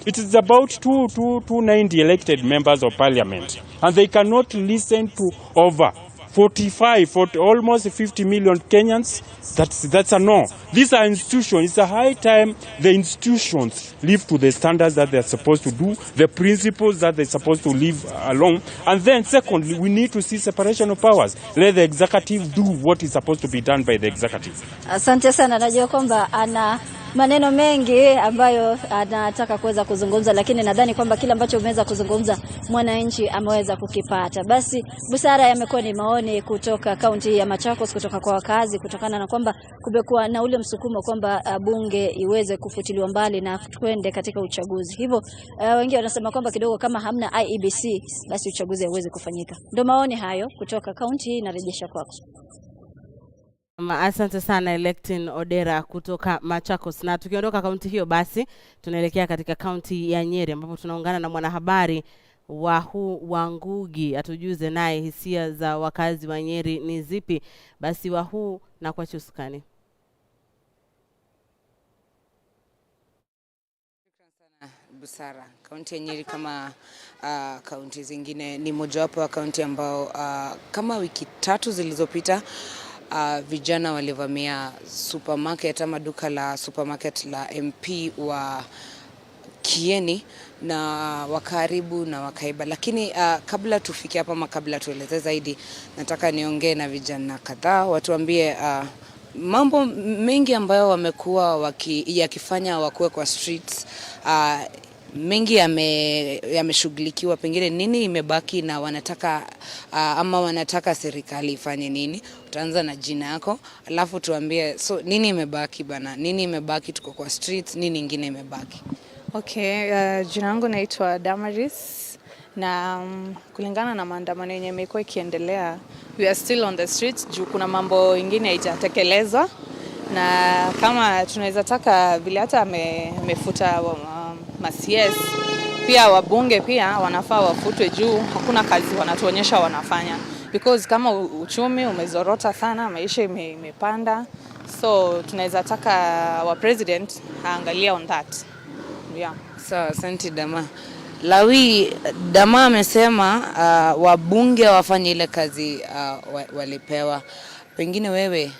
It is about 290 elected members of parliament, and they cannot listen to over 45, 40, almost 50 million Kenyans, that's a no. These are institutions. It's a high time the institutions live to the standards that they're supposed to do, the principles that they're supposed to live along. And then secondly, we need to see separation of powers. Let the executive do what is supposed to be done by the executive. Asante sana, najua kwamba ana maneno mengi ambayo anataka kuweza kuzungumza, lakini nadhani kwamba kile ambacho umeweza kuzungumza mwananchi ameweza kukipata. Basi busara, yamekuwa ni maoni kutoka kaunti ya Machakos, kutoka kwa wakazi, kutokana na kwamba kumekuwa na ule msukumo kwamba bunge iweze kufutiliwa mbali na twende katika uchaguzi. Hivyo wengi wanasema kwamba kidogo kama hamna IEBC basi uchaguzi hauwezi kufanyika. Ndio maoni hayo kutoka kaunti hii, narejesha kwako. Asante sana Electin Odera kutoka Machakos. Na tukiondoka kaunti hiyo, basi tunaelekea katika kaunti ya Nyeri ambapo tunaungana na mwanahabari Wahu Wangugi atujuze naye hisia za wakazi wa Nyeri ni zipi. Basi Wahu, na kwa usukani. Busara. Kaunti ya Nyeri kama kaunti zingine ni mojawapo wa kaunti ambao kama wiki 3 zilizopita vijana walivamia supermarket ama duka la supermarket la MP wa Kieni na wakaharibu na wakaiba. Lakini kabla tufike hapa ama kabla tueleze zaidi, nataka niongee na vijana kadhaa watuambie mambo mengi ambayo wamekuwa yakifanya wakuwe kwa streets. Mengi yameshughulikiwa, pengine nini imebaki na wanataka ama wanataka serikali ifanye nini? Utaanza na jina yako alafu tuambie, so nini imebaki bana, nini imebaki, tuko kwa streets, nini ingine imebaki? Okay, jina langu naitwa Damaris na kulingana na maandamano yenye imekuwa ikiendelea, we are still on the streets juu kuna mambo ingine haijatekelezwa, na kama tunaweza taka vile hata amefuta ma-CS, pia wabunge pia wanafaa wafutwe juu hakuna kazi wanatuonyesha wanafanya, because kama uchumi umezorota sana, maisha imepanda, so tunaweza taka wa president aangalie on that. Yeah. Sawa, asante Dama. Lawi, Dama amesema wabunge wafanye ile kazi walipewa. Pengine wewe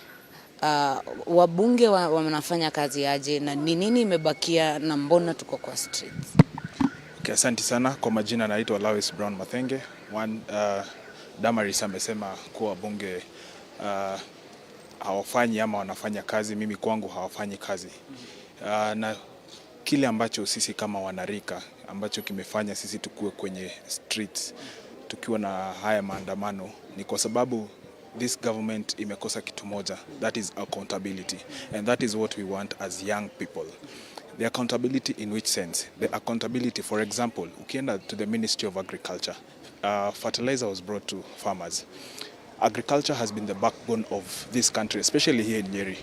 wabunge wanafanya kazi aje na ni nini imebakia na mbona tuko kwa streets? Okay, asante sana. Kwa majina naitwa Lawis Brown Mathenge. Damaris amesema kuwa wabunge hawafanyi ama wanafanya kazi. Mimi kwangu hawafanyi kazi. Na kile ambacho sisi kama wanarika ambacho kimefanya sisi tukue kwenye streets tukiwa na haya maandamano ni kwa sababu this government imekosa kitu moja, that is accountability, and that is what we want as young people. The accountability in which sense? The accountability, for example, ukienda to the Ministry of Agriculture, fertilizer was brought to farmers. Agriculture has been the backbone of this country, especially here in Nyeri.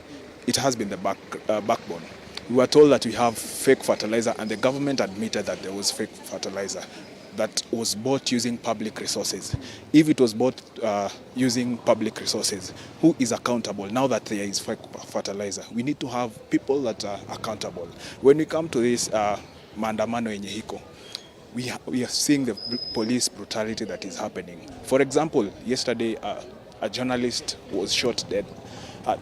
It has been the backbone. We were told that we have fake fertilizer, and the government admitted that there was fake fertilizer that was bought using public resources. If it was bought using public resources, who is accountable now that there is fake fertilizer? We need to have people that are accountable. When we come to this maandamano yenye hiko, we are seeing the police brutality that is happening. For example, yesterday a journalist was shot dead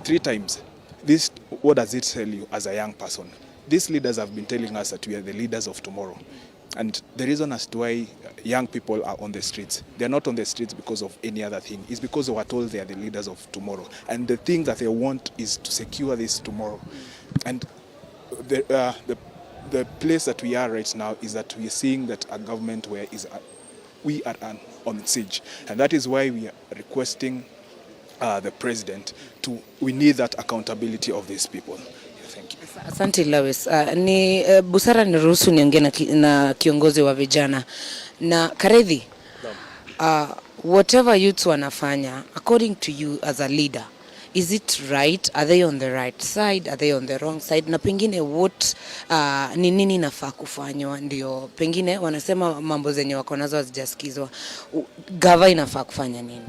3 times. This, what does it tell you as a young person? These leaders have been telling us that we are the leaders of tomorrow. And the reason as to why young people are on the streets, they are not on the streets because of any other thing. It's because they were told they are the leaders of tomorrow. And the thing that they want is to secure this tomorrow. And the place that we are right now is that we are seeing that a government where is we are on siege. And that is why we are requesting the president to, we need that accountability of these people. Thank you. Asante Lewis. Ni busara niruhusu niongee na kiongozi wa vijana na Karethi. Whatever youths wanafanya, according to you as a leader, is it right? Are they on the right side? Are they on the wrong side? Na pengine what ni nini nafaa kufanywa? Ndio pengine wanasema mambo zenye wako nazo hazijasikizwa. Gava inafaa kufanya nini?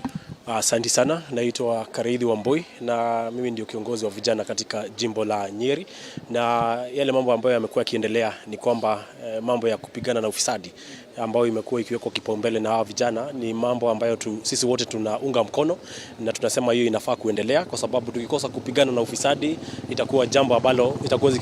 Asante sana, naitwa Kareithi Wambui na mimi ndio kiongozi wa vijana katika jimbo la Nyeri, na yale mambo ambayo yamekuwa yakiendelea ni kwamba mambo ya kupigana na ufisadi ambayo imekuwa ikiwekwa kipaumbele na hawa vijana ni mambo ambayo sisi wote tunaunga mkono na tunasema hiyo inafaa kuendelea, kwa sababu tukikosa kupigana na ufisadi itakuwa jambo ambalo itakuwa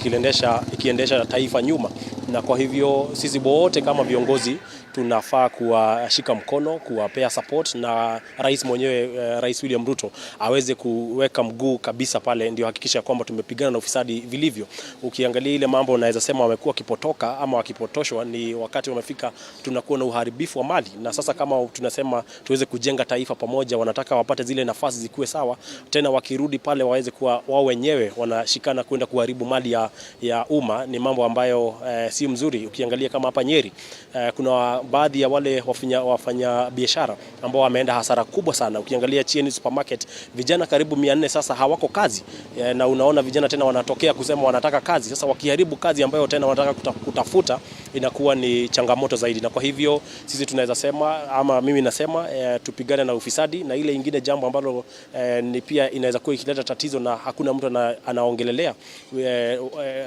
ikiendesha taifa nyuma, na kwa hivyo sisi wote kama viongozi tunafaa kuwashika mkono, kuwapea support, na rais mwenyewe, Rais William Ruto aweze kuweka mguu kabisa pale, ndio hakikisha kwamba tumepigana na ufisadi vilivyo. Ukiangalia ile mambo naweza sema wamekuwa wakipotoka ama wakipotoshwa ni wakati wamefika tunakuwa na uharibifu wa mali, na sasa kama tunasema tuweze kujenga taifa pamoja, wanataka wapate zile nafasi zikuwe sawa, tena wakirudi pale waweze kuwa wao wenyewe wanashikana kwenda kuharibu mali ya umma. Ni mambo ambayo si mzuri. Ukiangalia kama hapa Nyeri kuna baadhi ya wale wafanya biashara ambao wameenda hasara kubwa sana. Ukiangalia Chieni Supermarket, vijana karibu 400 sasa hawako kazi, na unaona vijana tena wanatokea kusema wanataka kazi. Sasa wakiharibu kazi ambayo tena wanataka kutafuta inakuwa ni changamoto zaidi, na kwa hivyo sisi tunaweza sema ama mimi nasema tupigane na ufisadi. Na ile ingine jambo ambalo ni pia inaweza kuwa ikileta tatizo na hakuna mtu anaongelelea,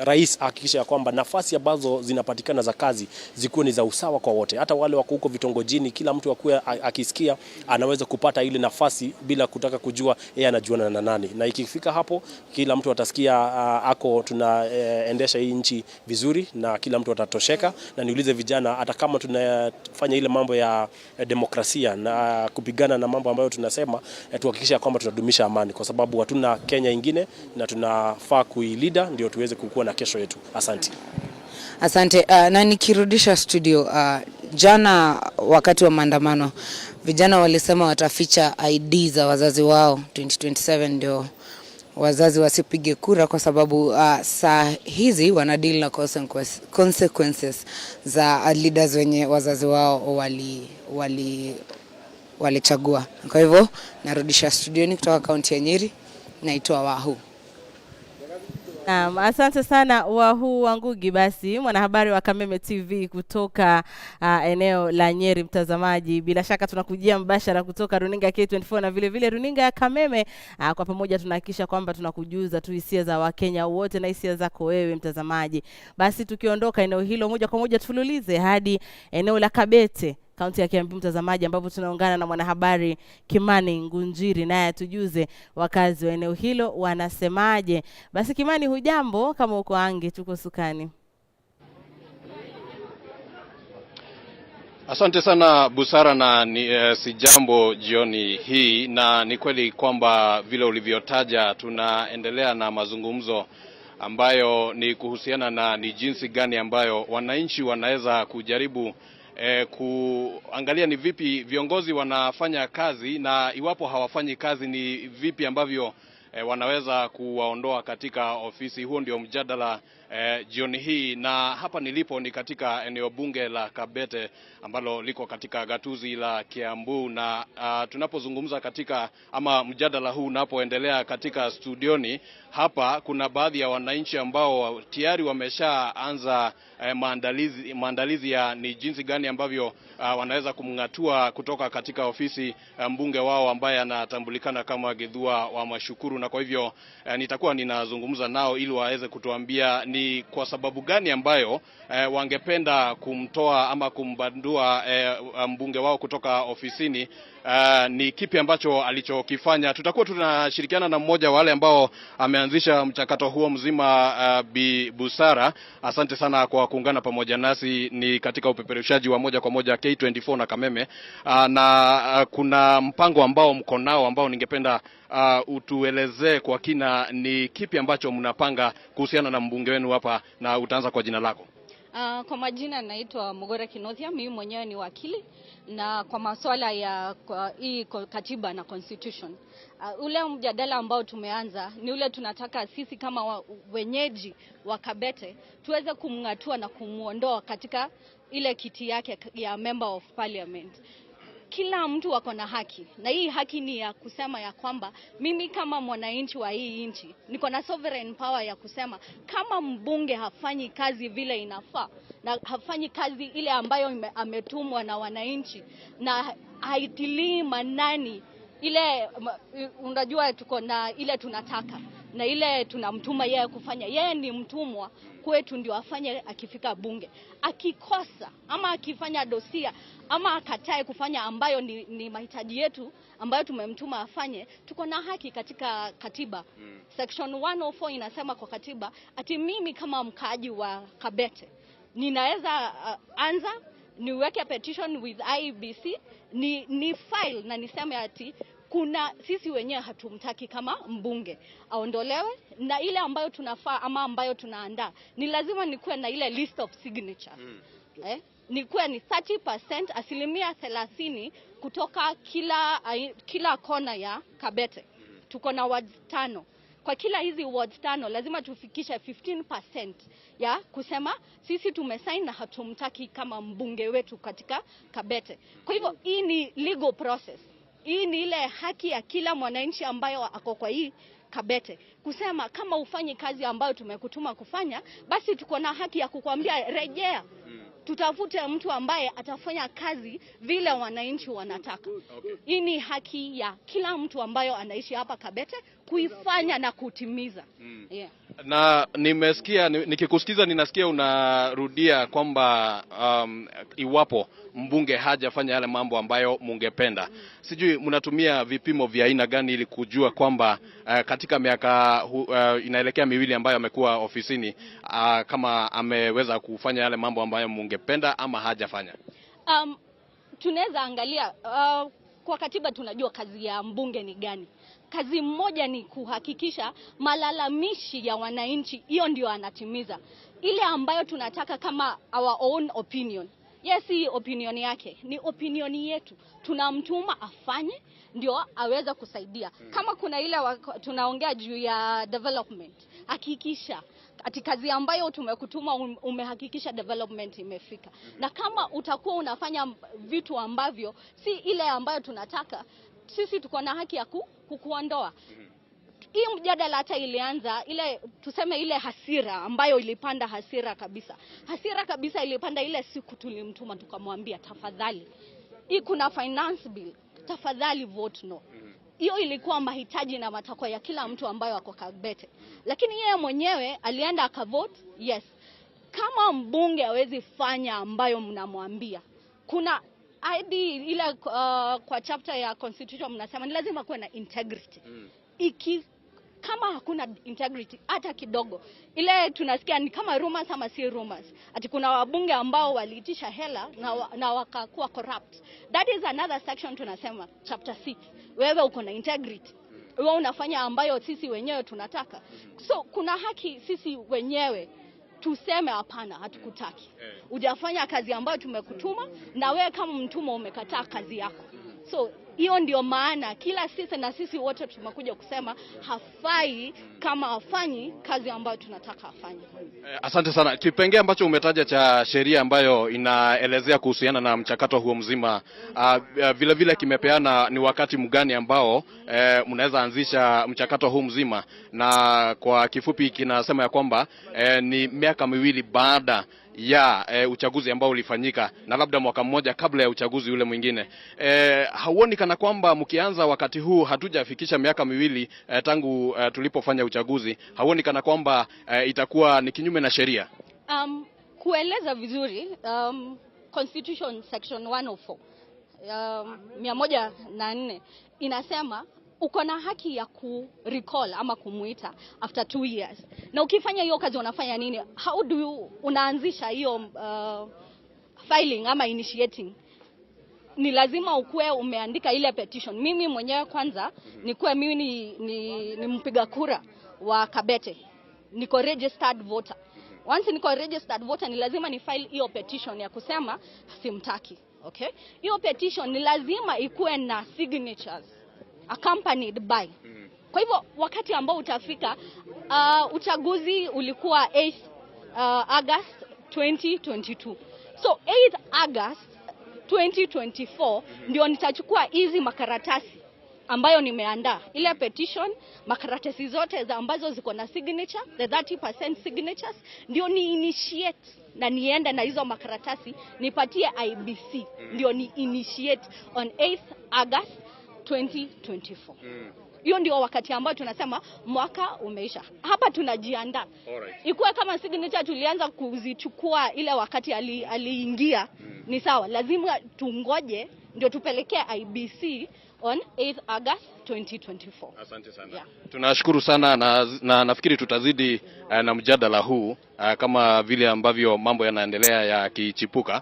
rais ahakikisha kwamba nafasi ambazo zinapatikana za kazi zikuwe ni za usawa kwa wote, hata wale wako huko vitongojini, kila mtu akuwe akisikia anaweza kupata ile nafasi bila kutaka kujua yeye anajuana na nani, na ikifika hapo kila mtu atasikia ako tunaendesha hii nchi vizuri na kila mtu atatosheka. Na niulize vijana, hata kama tunafanya ile mambo ya demokrasia na kupigana na mambo ambayo tunasema, tuhakikisha kwamba tunadumisha amani, kwa sababu hatuna Kenya ingine na tunafaa kuilida ndio tuweze kukua na kesho yetu. Asante. Asante. Na nikirudisha studio, jana wakati wa maandamano vijana walisema wataficha ID za wazazi wao 2027 ndio wazazi wasipige kura, kwa sababu saa hizi wana deal na consequences za leaders wenye wazazi wao walichagua. Kwa hivyo narudisha studioni kutoka kaunti ya Nyeri, naitwa Wahu. Naam, asante sana Wahu Wangugi, basi mwanahabari wa Kameme TV kutoka eneo la Nyeri. Mtazamaji, bila shaka tunakujia mbashara kutoka runinga K24 na vile vile runinga ya Kameme. Kwa pamoja tunahakikisha kwamba tunakujuza tu hisia za Wakenya wote na hisia zako wewe mtazamaji. Basi tukiondoka eneo hilo moja kwa moja tufululize hadi eneo la Kabete, kaunti ya Kiambu, mtazamaji, ambapo tunaungana na mwanahabari Kimani Ngunjiri, naye atujuze wakazi wa eneo hilo wanasemaje. Basi Kimani, hujambo? Kama uko ange, tuko sukani. Asante sana Busara, na sijambo jioni hii, na ni kweli kwamba vile ulivyotaja tunaendelea na mazungumzo ambayo ni kuhusiana na ni jinsi gani ambayo wananchi wanaweza kujaribu kuangalia ni vipi viongozi wanafanya kazi, na iwapo hawafanyi kazi ni vipi ambavyo wanaweza kuwaondoa katika ofisi. Huo ndio mjadala jioni hii, na hapa nilipo ni katika eneo bunge la Kabete ambalo liko katika gatuzi la Kiambu, na tunapozungumza katika ama mjadala huu unapoendelea katika studioni hapa, kuna baadhi ya wananchi ambao tayari wameshaanza maandalizi ya ni jinsi gani ambavyo wanaweza kumngatua kutoka katika ofisi mbunge wao ambaye anatambulikana kama Githua wa Mashukuru. Na kwa hivyo nitakuwa ninazungumza nao ili waweze kutuambia ni kwa sababu gani ambayo wangependa kumtoa ama kumbandua mbunge wao kutoka ofisini. Ni kipi ambacho alichokifanya. Tutakuwa tunashirikiana na mmoja wale ambao ameanzisha mchakato huo mzima, Bi Busara. Asante sana kwa kuungana pamoja nasi ni katika upeperushaji wa moja kwa moja K24 na Kameme. Na kuna mpango ambao mko nao ambao ningependa utuelezee kwa kina ni kipi ambacho mnapanga kuhusiana na mbunge wenu hapa, na utaanza kwa jina lako. Kwa majina naitwa Mugore Kinothia, mimi mwenyewe ni wakili na kwa masuala ya hii katiba na constitution. Ule mjadala ambao tumeanza ni ule tunataka sisi kama wenyeji wa Kabete tuweze kumngatua na kumuondoa katika ile kiti yake ya member of parliament. Kila mtu ako na haki, na hii haki ni ya kusema ya kwamba mimi kama mwananchi wa hii nchi niko na sovereign power ya kusema kama mbunge hafanyi kazi vile inafaa na hafanyi kazi ile ambayo ametumwa na wananchi na haitilii manani ile, unajua tuko na ile tunataka, na ile tunamtuma yeye kufanya. Yeye ni mtumwa kwetu ndio afanye akifika bunge. Akikosa ama akifanya dosia ama akatae kufanya ambayo ni mahitaji yetu ambayo tumemtuma afanye, tuko na haki katika katiba. Section 104 inasema kwa katiba ati mimi kama mkaaji wa Kabete ninaweza anza niweke petition with IEBC, ni file na niseme ati kuna sisi wenyewe hatumtaki kama mbunge, aondolewe. Na ile ambayo tunafaa ama ambayo tunaandaa ni lazima nikuwe na ile list of signatures. Nikuwe ni 30%, 30% kutoka kila kona ya Kabete. Tuko na wards 5. Kwa kila hizi wards 5 lazima tufikishe 15% ya kusema sisi tumesign na hatumtaki kama mbunge wetu katika Kabete. Kwa hivyo hii ni legal process. Hii ni ile haki ya kila mwananchi ambayo ako kwa hii Kabete kusema kama ufanyi kazi ambayo tumekutuma kufanya, basi tuko na haki ya kukuambia rejea. Tutafute mtu ambaye atafanya kazi vile wananchi wanataka. Hii ni haki ya kila mtu ambayo anaishi hapa Kabete kuifanya na kutimiza. Yeah. Na nimesikia, nikikusikiza ninasikia unarudia kwamba iwapo mbunge hajafanya yale mambo ambayo mungependa. Sijui mnatumia vipimo vya aina gani ili kujua kwamba katika miaka inaelekea miwili ambayo amekuwa ofisini, kama ameweza kufanya yale mambo ambayo mungependa ama hajafanya? Tunaweza angalia kwa katiba tunajua kazi ya mbunge ni gani. Kazi moja ni kuhakikisha malalamishi ya wananchi, hiyo ndio anatimiza. Ile ambayo tunataka kama our own opinion. Yes, si opinion yake, ni opinion yetu. Tunamtuma afanye ndio aweze kusaidia. Kama kuna ile tunaongea juu ya development, hakikisha ati kazi ambayo tumekutuma umehakikisha development imefika. Na kama utakuwa unafanya vitu ambavyo si ile ambayo tunataka, sisi tuko na haki ya kukuondoa. Hii mjadala hata ilianza ile, tuseme ile hasira ambayo ilipanda, hasira kabisa. Hasira kabisa ilipanda ile siku tulimtuma tukamwambia tafadhali, hii kuna finance bill, tafadhali vote no. Hiyo ilikuwa mahitaji na matakwa ya kila mtu ambayo ako Kabete. Lakini yeye mwenyewe alienda akavote yes. Kama mbunge hawezi fanya ambayo mnamwambia, kuna ID ile kwa chapter ya constitution mnasema ni lazima kuwe na integrity. Kama hakuna integrity hata kidogo, ile tunasikia ni kama rumors ama si rumors, ati kuna wabunge ambao waliitisha hela na wakakuwa corrupt. That is another section tunasema chapter 6. Wewe uko na integrity, wewe unafanya ambayo sisi wenyewe tunataka. So kuna haki sisi wenyewe tuseme hapana, hatukutaki. Hujafanya kazi ambayo tumekutuma, na wewe kama mtumwa umekataa kazi yako. So hiyo ndio maana kila sisi na sisi wote tumekuja kusema hafai kama hafanyi kazi ambayo tunataka afanye. Asante sana. Kipengee ambacho umetaja cha sheria ambayo inaelezea kuhusiana na mchakato huo mzima, vile vile kimepeana ni wakati mgani ambao mnaweza anzisha mchakato huu mzima, na kwa kifupi kinasema ya kwamba ni miaka miwili baada ya uchaguzi ambao ulifanyika na labda mwaka mmoja kabla ya uchaguzi ule mwingine. Hauoni kana kwamba mkianza wakati huu hatujafikisha miaka miwili tangu tulipofanya uchaguzi, hauoni kana kwamba itakuwa ni kinyume na sheria? Kueleza vizuri, Constitution section 104 104 inasema uko na haki ya ku recall ama kumuita after 2 years. Na ukifanya hiyo kazi unafanya nini? How do you unaanzisha hiyo filing ama initiating? Ni lazima ukue umeandika ile petition. Mimi mwenyewe kwanza nikuwe mimi ni mpiga kura wa Kabete. Niko registered voter. Once niko registered voter ni lazima ni file hiyo petition ya kusema simtaki. Okay? Hiyo petition ni lazima ikuwe na signatures accompanied by. Kwa hivyo wakati ambao utafika, uchaguzi ulikuwa 8 August 2022. So 8 August 2024 ndio nitachukua hizi makaratasi ambayo nimeandaa, ile petition, makaratasi zote za ambazo ziko na signature, the 30% signatures, ndio ni initiate na niende na hizo makaratasi nipatie IBC, ndio ni initiate on 8 August 2024. Hiyo ndio wakati ambao tunasema mwaka umeisha. Hapa tunajiandaa. Ikuwe kama signature tulianza kuzichukua ile wakati aliingia, ni sawa. Lazima tungoje ndio tupelekee IEBC on 8th August 2024. Asante sana. Yeah. Tunashukuru sana na nafikiri tutazidi na mjadala huu kama vile ambavyo mambo yanaendelea yakichipuka.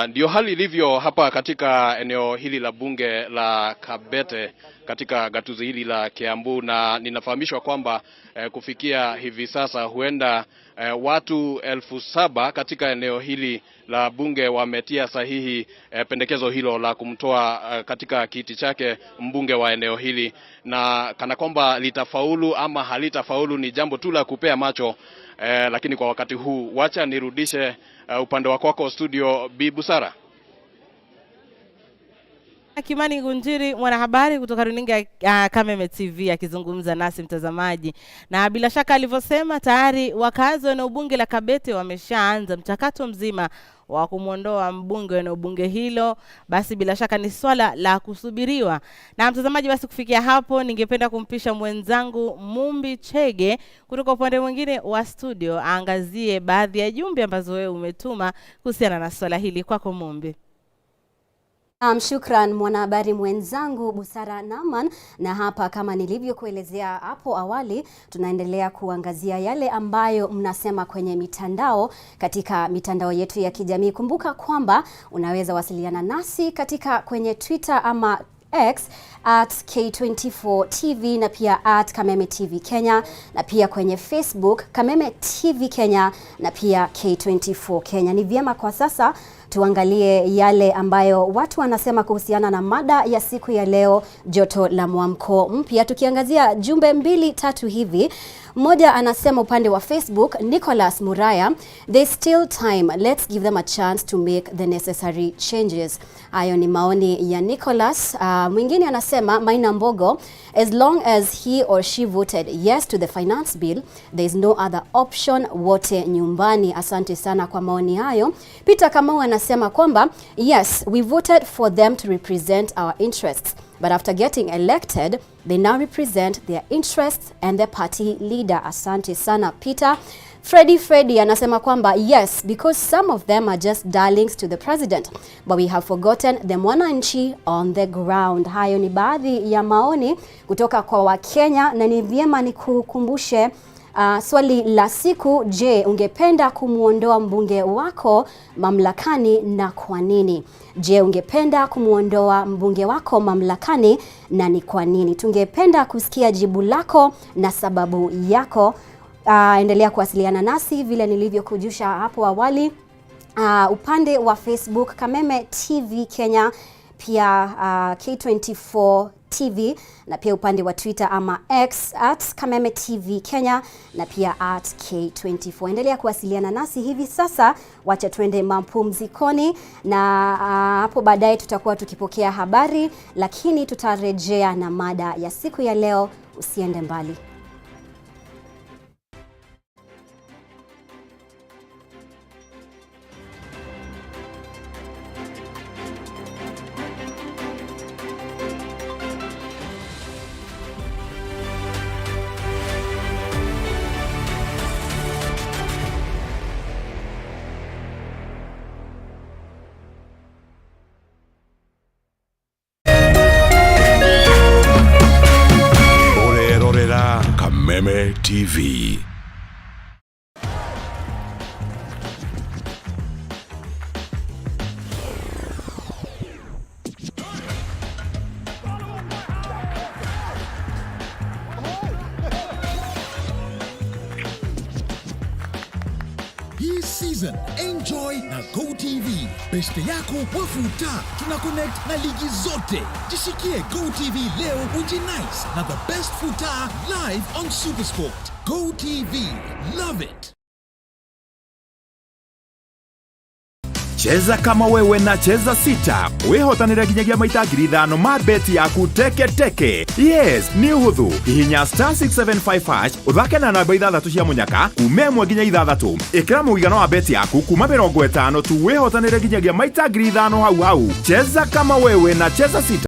Ndio hali ilivyo hapa katika eneo hili la bunge la Kabete katika gatuzi hili la Kiambu, na ninafahamishwa kwamba kufikia hivi sasa huenda watu 7,000 katika eneo hili la bunge wametia sahihi pendekezo hilo la kumtoa katika kiti chake mbunge wa eneo hili, na kana kwamba litafaulu ama halitafaulu ni jambo tu la kupea macho. Lakini kwa wakati huu wacha nirudishe upande wa kwako studio, Bi Busara. Kimani Ngunjiri, mwanahabari kutoka runinga Kameme TV akizungumza nasi mtazamaji. Na bila shaka alivyosema, tayari wakazi wa eneo bunge la Kabete wameshaanza mchakato mzima wa kumwondoa mbunge wa eneo bunge hilo. Basi bila shaka ni swala la kusubiriwa. Na mtazamaji, basi kufikia hapo ningependa kumpisha mwenzangu Mumbi Chege kutoka upande mwingine wa studio aangazie baadhi ya jumbe ambazo wewe umetuma kuhusiana na swala hili. Kwako Mumbi. Shukran mwanahabari mwenzangu Busara Naman. Na hapa kama nilivyokuelezea hapo awali, tunaendelea kuangazia yale ambayo mnasema kwenye mitandao, katika mitandao yetu ya kijamii. Kumbuka kwamba unaweza wasiliana nasi katika kwenye Twitter ama X at K24 TV na pia at Kameme TV Kenya, na pia kwenye Facebook Kameme TV Kenya na pia K24 Kenya. Ni vyema kwa sasa tuangalie yale ambayo watu wanasema kuhusiana na mada ya siku ya leo, joto la mwamko mpya, tukiangazia jumbe 2-3 hivi. Mmoja anasema upande wa Facebook, Nicholas Muraya, there's still time, let's give them a chance to make the necessary changes. Hayo ni maoni ya Nicholas. Mwingine anasema Maina Mbogo, as long as he or she voted yes to the finance bill, there is no other option, wote nyumbani. Asante sana kwa maoni hayo. Peter Kamau anasema kwamba yes, we voted for them to represent our interests, but after getting elected, they now represent their interests and their party leader. Asante sana Peter. Freddy anasema kwamba yes, because some of them are just darlings to the president, but we have forgotten the mwananchi on the ground. Hayo ni baadhi ya maoni kutoka kwa Wakenya, na ni vyema nikukumbushe swali la siku. Je, ungependa kumuondoa mbunge wako mamlakani na kwa nini? Je, ungependa kumuondoa mbunge wako mamlakani na ni kwa nini? Tungependa kusikia jibu lako na sababu yako. Endelea kuwasiliana nasi vile nilivyokujusha hapo awali. Upande wa Facebook Kameme TV Kenya, pia K24 TV, na pia upande wa Twitter ama X at Kameme TV Kenya na pia at K24. Endelea kuwasiliana nasi hivi sasa. Wacha tuende mapumzikoni, na hapo baadaye tutakuwa tukipokea habari, lakini tutarejea na mada ya siku ya leo. Usiende mbali. Kameme TV. Hii season enjoy na GoTV. Beste yako wafuta, tuna connect na ligi zote. Jishikie GoTV leo ujinice na the best futa live on Supersport. GoTV, love it. Cheza kama wewe na Cheza 6 wihotanire nginyagia maita 5,000 ma beti yaku teke teke. Yes, ni uhuthu. Hihinya star 675 hash uthake na namba 6 cia munyaka kuma 1 nginya 6. Ikira muigano wa beti yaku kuma 50 tu wihotanire nginyagia maita 5,000 hau hau. Cheza kama wewe na Cheza 6.